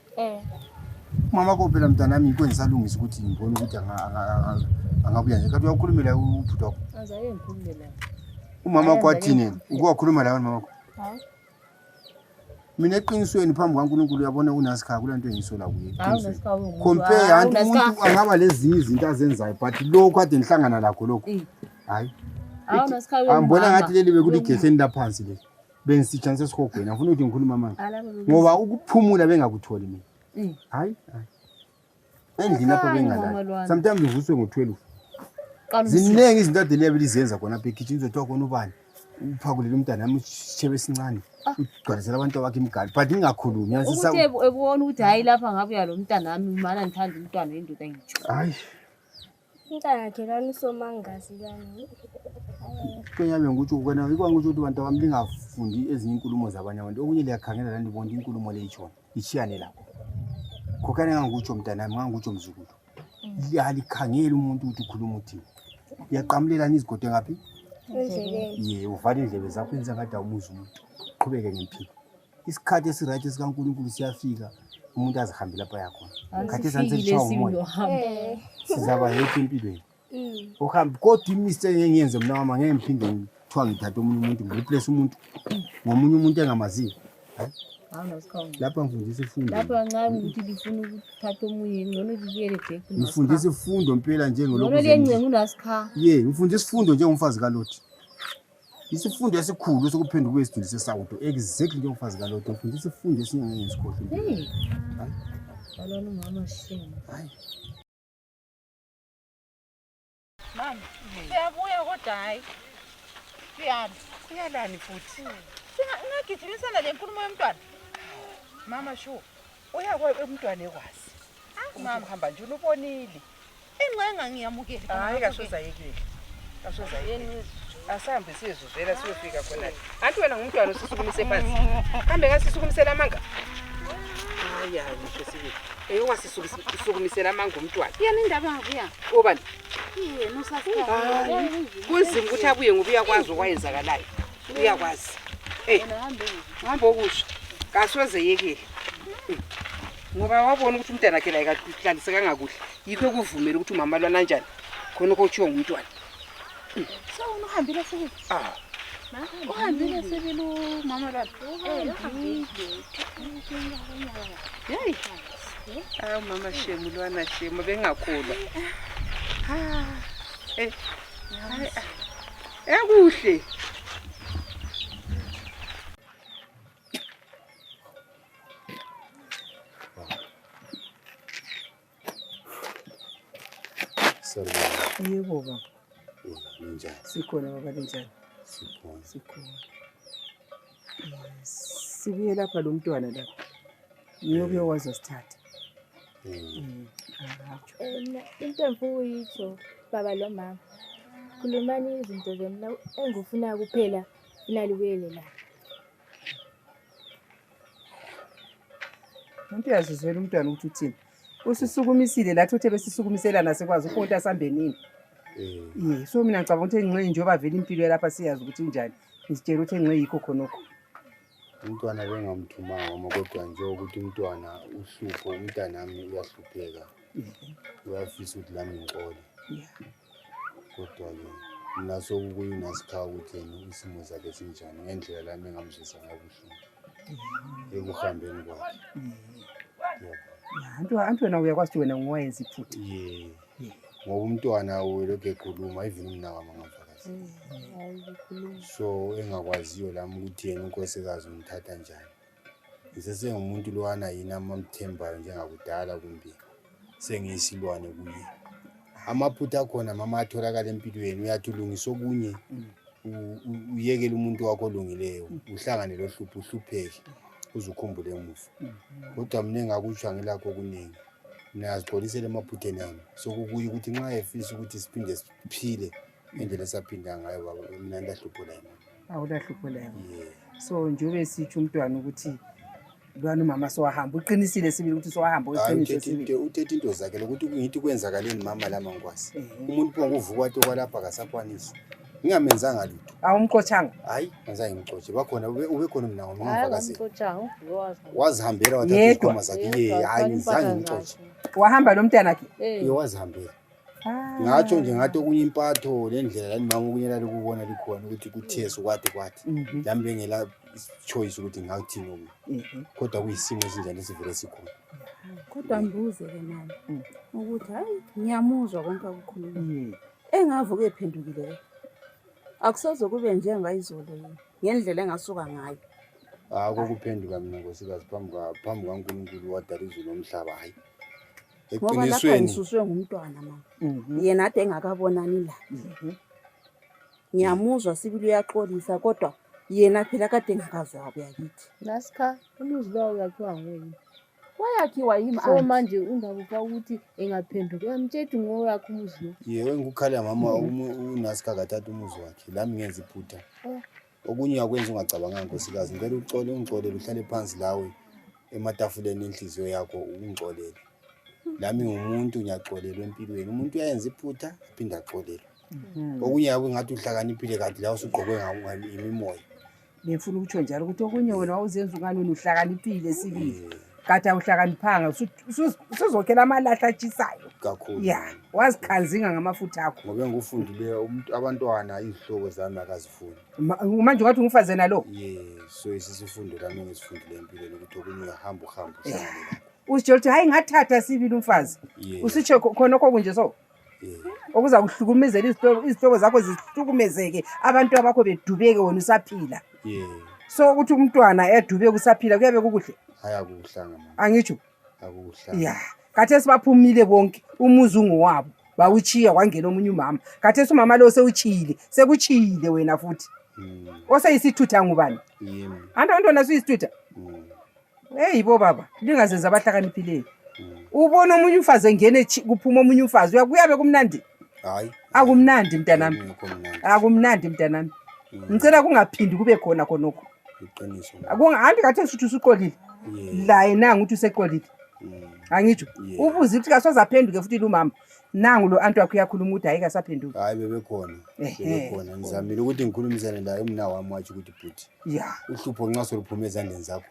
E: Mamakho phela mntanami ikwenzisalungisa ukuthi ngibone ukuthi angabuya nje. Kanti uyakhulumela ubhuti wakho?
J: Azaye ngikhulumela.
E: Umama wakho wathini? Ukwakhuluma lawo mamakho?
I: Hayi.
E: Mina eqinisweni phambi kaNkulunkulu uyabona unasikha kulanto engisola kuye.
J: Awunasikhawu.
E: Compare anti umuntu angaba lezi izinto azenzayo but lokho ade nihlangana lakho lokho. Hayi.
J: Awunasikhawu.
E: Angibona ngathi leli bekuligehleni laphansi le. Bengisitshanise esikogweni. Ngifuna ukuthi ngikhuluma manje. Ngoba ukuphumula bengakutholi mina. Hayi. Endlini lapho bengalala. Sometimes ngivuswe ngo12. Ziningi izinto ade lebe lizenza khona apha ekitchen uzothiwa khona ubani. Uphakulela umntana nami ushebe esincane. Ugcwalisela abantu bakhe imigali but ngingakhulumi yasisa.
J: Ukuthi ebona ukuthi hayi lapha ngabuya lo mntana nami mana ngithanda umntwana wendoda ngitsho.
E: Hayi.
I: Umntana wakhe lani somangazi lana.
E: Kwenyabe nguthi ukona ikwanguthi ukuthi abantu abamlingafundi ezinye inkulumo zabanye abantu okunye liyakhangela la ndibona inkulumo leyitshona ichiyane lapho. Kokane ngangutsho mntanami ngangutsho mzukulu. Liyalikhangela umuntu ukuthi ukhuluma uthini. Yaqamlelana izigodo ngaphi?
I: Endleleni.
E: Uvale indlebe zakho enza ngathi awumuzi umuntu. Qhubeke ngempilo. Isikhathi esiright esikaNkulunkulu siyafika umuntu azihambe lapha yakho. Khathi santsetshawa umoya. Sizaba yethu empilweni. Uhambe kodwa imistake engiyenze mina mama ngeke ngiphinde ngithiwa ngithatha omunye umuntu ngireplace umuntu ngomunye umuntu engamaziyo. Hayi.
J: Awunasikhawu.
E: Lapha ngifundisa ifundo.
J: Lapha ngabe ukuthi lifuna ukuthatha omunye ngcono libuyele back.
E: Ngifundisa ifundo impela njengelokho.
J: Ngcono lencenga unasikha.
E: Ngifundisa ifundo njengomfazi kaLothi. Isifundo esikhulu sokuphenduka kwesiduli sesawudo exactly njengomfazi kaLothi. Ngifundisa ifundo esingeke ngisikhohle.
J: Hayi. Balona umama shame.
E: Hayi.
F: Mama, siyabuya kodwa hayi. Siyalani futhi. Singagijimisana le nkulumo yomntwana. Mama sho. Uyakwa emntwana ekwazi. Mama hamba nje ubonile. Ingcenga ngiyamukela. Hayi kasoza yekile. Kasoza yekile.
C: Asambe sizuvela siyofika khona. Anti wena ngumntwana osisukumise phansi. Kambe ngasisukumisela amanga. Hayi ngisho sibili. Eyowasisukumisela amanga umntwana.
H: Yena indaba ngabuya.
C: Obani?
H: Yena usasikhona.
C: Kunzima ukuthi abuye ngoba uyakwazi okwayenzakalayo. Uyakwazi. Hamba okusho. Kasoze yekile. Ngoba wabona ukuthi umntana wakhe la ekahlaliseka kangakuhle. Yikho kuvumela ukuthi umama lwana kanjani. Khona kokutshiwo ngumntwana.
H: So unohambile sibili. Uhambile sibili umama lwana.
C: Hey. Mama Shemu lwana Shemu bengakholwa. Kuhle.
A: Yebo baba.
E: Ninjani?
A: Sikhona baba linjani?
E: Sikhona.
A: Sibuye lapha lo mntwana lapha. Niyobuye wazosithatha.
K: Into engifuna uyitsho baba lo mama. Khulumani izinto zemna engifuna kuphela inalibuyele la.
A: Umuntu yazizwela umntwana ukuthi uthini. Usisukumisile lathi uthe besisukumisela nasekwazi ukhonto asambe nini. So mina ngicabanga ukuthi enxe njengoba vele impilo lapha siyazi ukuthi injani. Ngisitshela ukuthi enxe yikho khonokho.
E: Umntwana bengamthumanga uma kodwa nje ukuthi umntwana uhlupho umntanami uyahlupheka. Uyafisa ukuthi lami ngiqole. Kodwa ke mina sokuyinasikhawu ukuthi yena isimo sakhe sinjani ngendlela lami engamzisa ngayo ubuhlungu. Ekuhambeni kwakhe.
A: Antu wena uyakwazi wena ngowayenza iphutha.
E: Ngoba umntwana ulokhu ekhuluma even umnawami ngafakazi. So engakwaziyo lami ukuthi yena unkosikazi umthatha njani. Ngisesengumuntu lowana yini amamthembayo njengakudala kumbe sengiyisilwane kuye. Amaphutha akhona mama atholakala empilweni uyathulungisa okunye uyekela umuntu wakho olungileyo uhlangane lohlupho uhlupheke uzukhumbule emuva. Kodwa mina engakutsho ngilakho okuningi. Mina azixolisele emaphutheni ami. Sokukuye ukuthi nxa efisa ukuthi siphinde siphile indlela esaphinda ngayo baba mina ndahlupho la yena.
A: Awulahlupho la yena. So njengoba esitsho umntwana ukuthi lwana umama sowahamba uqinisile sibili ukuthi sowahamba uqinisile sibili.
E: Uthethe into zakhe lokuthi ngithi kwenzakaleni mama lama ngikwazi. Umuntu bonke uvuka kwathi okwalapha akasakwanisi. Ngingamenzanga lutho.
A: Awumxoshanga?
E: Hayi, ngizange ngixotshe. Bakhona ube khona mina ngomfakazi.
J: Ngixotshayo.
E: Wazihambela wathatha ikhoma zakhe. Hayi, ngizange ngixotshe.
A: Wahamba lo mntana wakhe?
E: Wazihambela. Ngatsho nje ngathi okunye impatho lendlela lani mama okunye lalukubona likhona ukuthi kutheso kwathi lami bengela choice ukuthi ngawuthini oku. Kodwa kuyisimo esinjani esivele sikhona.
B: Kodwa mbuze ke mama ukuthi hayi ngiyamuzwa konke akukhuluma. Engavuke ephendukile. Akusoze kube njengayizolo yini ngendlela engasuka ngayo.
E: Akukuphenduka mina nkosikazi phambi kaNkulunkulu wadala izulu nomhlaba hayi.
B: Ngoba lapha ngisuswe ngumntwana mama. Yena ade engakabonani la. Ngiyamuzwa sibili uyaxolisa kodwa yena phela kade engakazwa yakithi.
J: Nasikha umuzi lo yakhiwa nguyini.
B: Wayakhiwa yimi
J: so manje undabupha ukuthi engaphenduka uyamtshela ngoyakho umuzi lo.
E: Yewe ngikukhala mama unasikha kathatha umuzi wakhe lami ngenza iphutha. Okunye yakwenza ungacabanga nkosikazi ngicela ungixolele uhlale phansi lawe ematafuleni enhliziyo yakho ungixolele. Lami ngumuntu ngiyaxolelwa empilweni umuntu uyayenza iphutha aphinda axolelwe. Okunye yakho ngathi uhlakaniphile kanti la usugqokwe ngamimoya.
A: Ngifuna ukutsho njalo ukuthi okunye wena wawuzenza ungani uhlakaniphile sibili. Kade awuhlakaniphanga usuzokhela amalahla atshisayo
E: kakhulu.
A: Wazikhanzinga ngamafutha akho.
E: Ngoba ngufundile abantwana izihloko zami akazifuni.
A: Manje ngathi ungifaze nalo?
E: So isisifundo lami ngisifundile empilweni ukuthi okunye uhamba
A: usitsho ukuthi hayi ngathatha sibili umfazi. Usitsho khonokho kunje so. Okuza kuhlukumezela izihlobo zakho zihlukumezeke abantu abakho bedubeke wona usaphila. So ukuthi umntwana edubeke usaphila kuyabe kukuhle.
E: Haya kuhlanga mama.
A: Angitsho.
E: Akuhlanga.
A: Khathesi baphumile bonke umuzi ungowabo bawuchiya kwangena omunye umama. Khathesi umama lo sewuchile sekuchile wena futhi. Oseyisithutha ngubani?
E: Yimi.
A: Antwana siyisithutha. Yibo baba lingazenza abahlakaniphileyo. Ubona omunye umfazi engene kuphuma omunye umfazi uyakuyabe kumnandi.
E: Hayi.
G: Akumnandi mntanami. Akumnandi mntanami. Ngicela kungaphindi kube khona khonokho.
E: Iqiniso.
G: Akungahambi kathi sithi usuqolile. La yena ngithi useqolile. Angitsho. Ubuze ukuthi kasoza aphenduke futhi lumama. Nangu lo anti wakho uyakhuluma ukuthi hayi kasaphenduki.
E: Hayi bebekhona. Bebekhona. Ngizamile ukuthi ngikhulumisane naye umna wami wathi ukuthi bhuti.
G: Ya.
E: Uhlupho nxa soluphuma ezandleni zakho.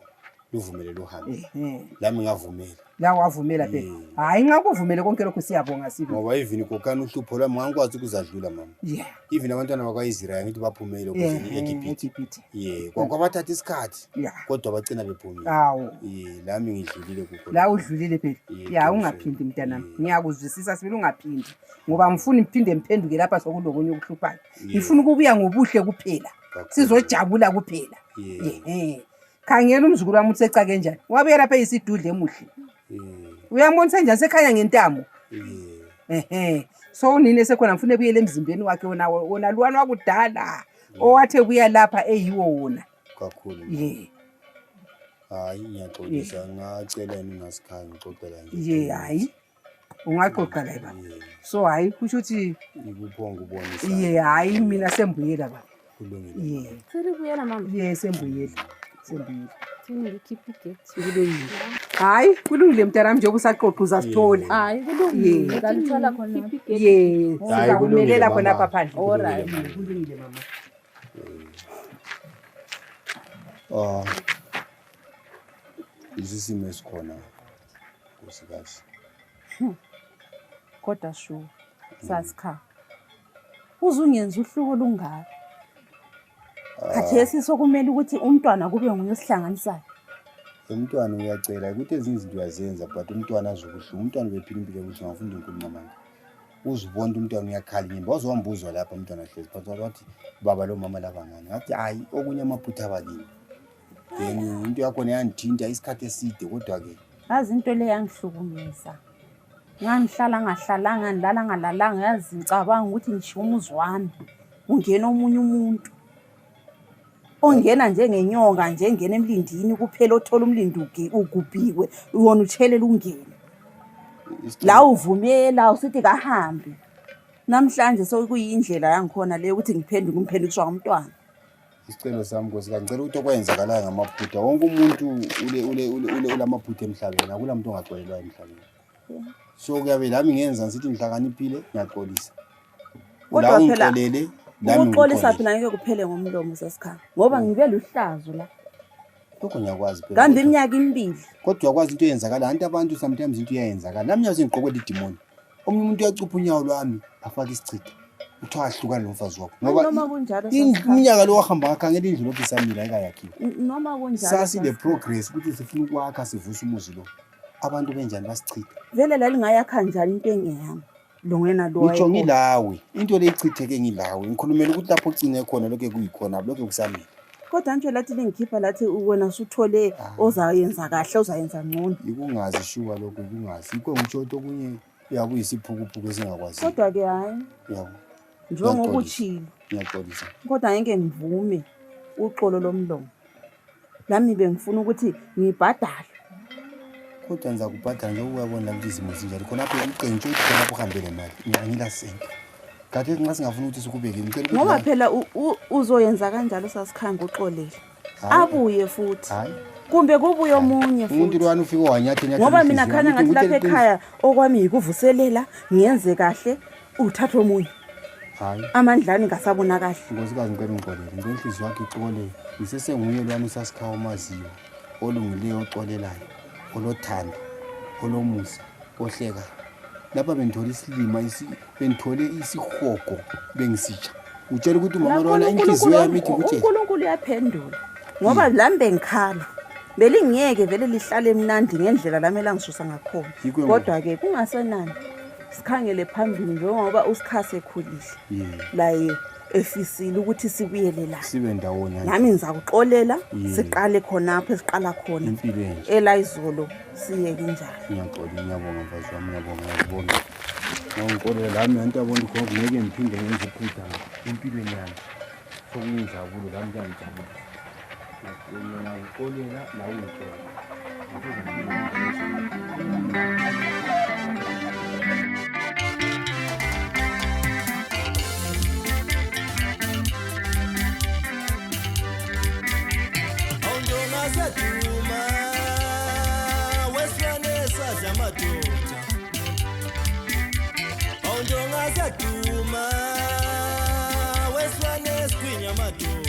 E: Luvumelele uhambe. Lami ngavumela.
G: La wavumela phela. Hayi ngakuvumele konke lokho siyabonga sibe.
E: Ngoba even kokani uhlupho lwami ngangikwazi ukuzadlula mama.
G: Yeah.
E: Even abantwana bakwaIsrael ngithi baphumele eGibhithe. Yeah. Kwabathatha isikhathi. Kodwa bagcina bephumile.
G: Hawo.
E: Lami ngidlulile kukho.
G: La udlulile phela. Ya ungaphindi mntanami. Ngiyakuzwisisa sibili ungaphindi. Ngoba ngifuna iphinde mphenduke lapha sokulokunye ukuhluphayo. Ngifuna ukubuya ngobuhle kuphela. Sizojabula kuphela. Yeah. Khangela umzukulu wami utseca kanjani. Wabuye lapha isidudle emuhle. Uyambonisa njani sekhanya ngentamo? So unine sekhona ngifune buyele emzimbeni wakhe wona luwana wakudala owathe kuya lapha eyiwo wona.
E: Kakhulu. Hayi ngiyaxolisa ngacela ningasikhaya ngixoxela
G: nje. Hayi. Ungaxoxa la baba. So hayi kusho ukuthi
E: ngikuphonga ubonisa.
G: Hayi mina sembuyela baba.
E: Kulungile.
K: Sembuyela mama.
G: Sembuyela.
K: Ngikhipha igate.
G: Hayi kulungile mntanami njengoba usaxoxa uzasithola.
K: Hayi kulungile. Ngalithola khona.
G: Sizakumelela khona apha phandle.
K: Alright.
G: Kulungile mama.
E: Isisimo esikhona kusikazi.
A: Kodwa sho sasikha. Uzungenza uhluko lungaka. Khathesi sokumele ukuthi umntwana kube nguye osihlanganisayo.
E: Umntwana uyacela ukuthi ezinye izinto uyazenza but umntwana azokuhlunga. Umntwana ubephila impilo ukuthi ngafunda inkulumo mama. Uzibona umntwana uyakhala inyimba wazowambuzwa lapha umntwana hlezi phansi wathi baba lo mama laba ngani. Ngathi hayi okunye amaphutha abalini. Yena into yakho neyandithinta isikhathi eside kodwa ke
A: yazi into le yangihlukumeza. Ngangihlala ngahlalanga ngilala ngalalanga yazi ngicabanga ukuthi ngisho umuzi wami ungena omunye umuntu. Ongena njengenyonga njengena emlindini kuphela othola umlindi ugubhiwe wona utshelela ungene. La uvumela usithi kahambe. Namhlanje sokuyindlela yangikhona le ukuthi ngiphenduke umphindiswa umntwana.
E: Isicelo sami nkosikazi ngicela ukuthi okwenzakalayo ngamaphutha. Wonke umuntu ule lamaphutha emhlabeni. Akula muntu ongaxolelwa emhlabeni. So kuyabe lami ngenza ngithi ngihlakaniphile ngiyaxolisa.
A: Kodwa phela ukuxolisa phela ngeke kuphele ngomlomo sesikhaya ngoba ngibe luhlazo la.
E: Lokho ngiyakwazi phela.
A: Kambe iminyaka emibili.
E: Kodwa uyakwazi into eyenzakala abantu sometimes into iyayenzakala. Nami nyawo sengiqokwela idemoni. Omunye umuntu uyacupha unyawo lwami afaka isichitho. Uthiwa ahlukana nomfazi wakho. Ngoba
A: noma kunjalo
E: iminyaka lo wahamba ngakhangela indlu lokho isamila ekayakhiwe.
A: Noma kunjalo
E: sasi the progress ukuthi sifuna ukwakha sivusa umuzi lo. Abantu benjani basichitha.
A: Vele la lingayakha njani into engeyami. Longena lo
E: ngitsho ngilawe into leyichitheke ngilawe ngikhulumela ukuthi lapho ugcine khona lokho kuyikhona lokho kusamile.
A: Kodwa nje lathi lingikhipha lathi wena usuthole ozayenza kahle ozayenza ngcono.
E: Ikungazi shuwa lokho ikungazi ikho ngitshoto kunye yakuyisiphukuphuku esingakwazi.
A: Kodwa ke hayi
E: yabo
A: njengoba uchilo
E: ngiyaxolisa
A: kodwa ngeke ngivume uxolo lomlomo. Lami bengifuna ukuthi ngibhadale.
E: Kodwa ngiza kubhadala nje uyabona ukuthi izimo zinjani khona lapho uqinje ukuthi khona lapho uhambe nemali ngiyangila sente. Kade nxa singafuna ukuthi sikubeke ngicela ukuthi
A: ngoba phela uzoyenza kanjalo sasikhaya ngoxolele. Abuye futhi.
E: Hayi.
A: Kumbe kubuye omunye futhi.
E: Umuntu lwani ufike wanyathe nyathi.
A: Ngoba mina khanya ngathi lapha ekhaya okwami yikuvuselela ngiyenze kahle uthatha omunye.
E: Hayi.
A: Amandlani ngasabona kahle.
E: Ngosikazi ngicela ngixolele. Ngenhliziyo yakhe ixolele. Isesenguye lwani usasikhaya omaziyo. Olungileyo oxolelayo. Olothando. Olomusa. Ohleka. Lapha bengithola isilima bengithole isihogo bengisitsha. Utshela ukuthi mama lona inhliziyo yami ithi ukuthi
A: uNkulunkulu uyaphendula. Ngoba lami bengikhala. Belingeke vele lihlale emnandi ngendlela lami elangisusa ngakhona. Kodwa ke kungasenani. Sikhangele phambili njengoba usikhase ekhulile. La efisile ukuthi sibuyele la.
E: Sibe ndawonye.
A: Nami ngizakuxolela siqale khona apho esiqala khona.
E: Impilo enje.
A: Elizolo siye kanjani.
E: Ngiyaxolisa ngiyabonga mfazi wami ngiyabonga. Ngiyixolela lami into yabona khona ngeke ngiphinde ngenze iphutha empilweni yami. Sokungijabulo lami ngiyajabula. Mina ngixolela nawe ngixolela.
M: siyaduma wesilwane sigwinya maduma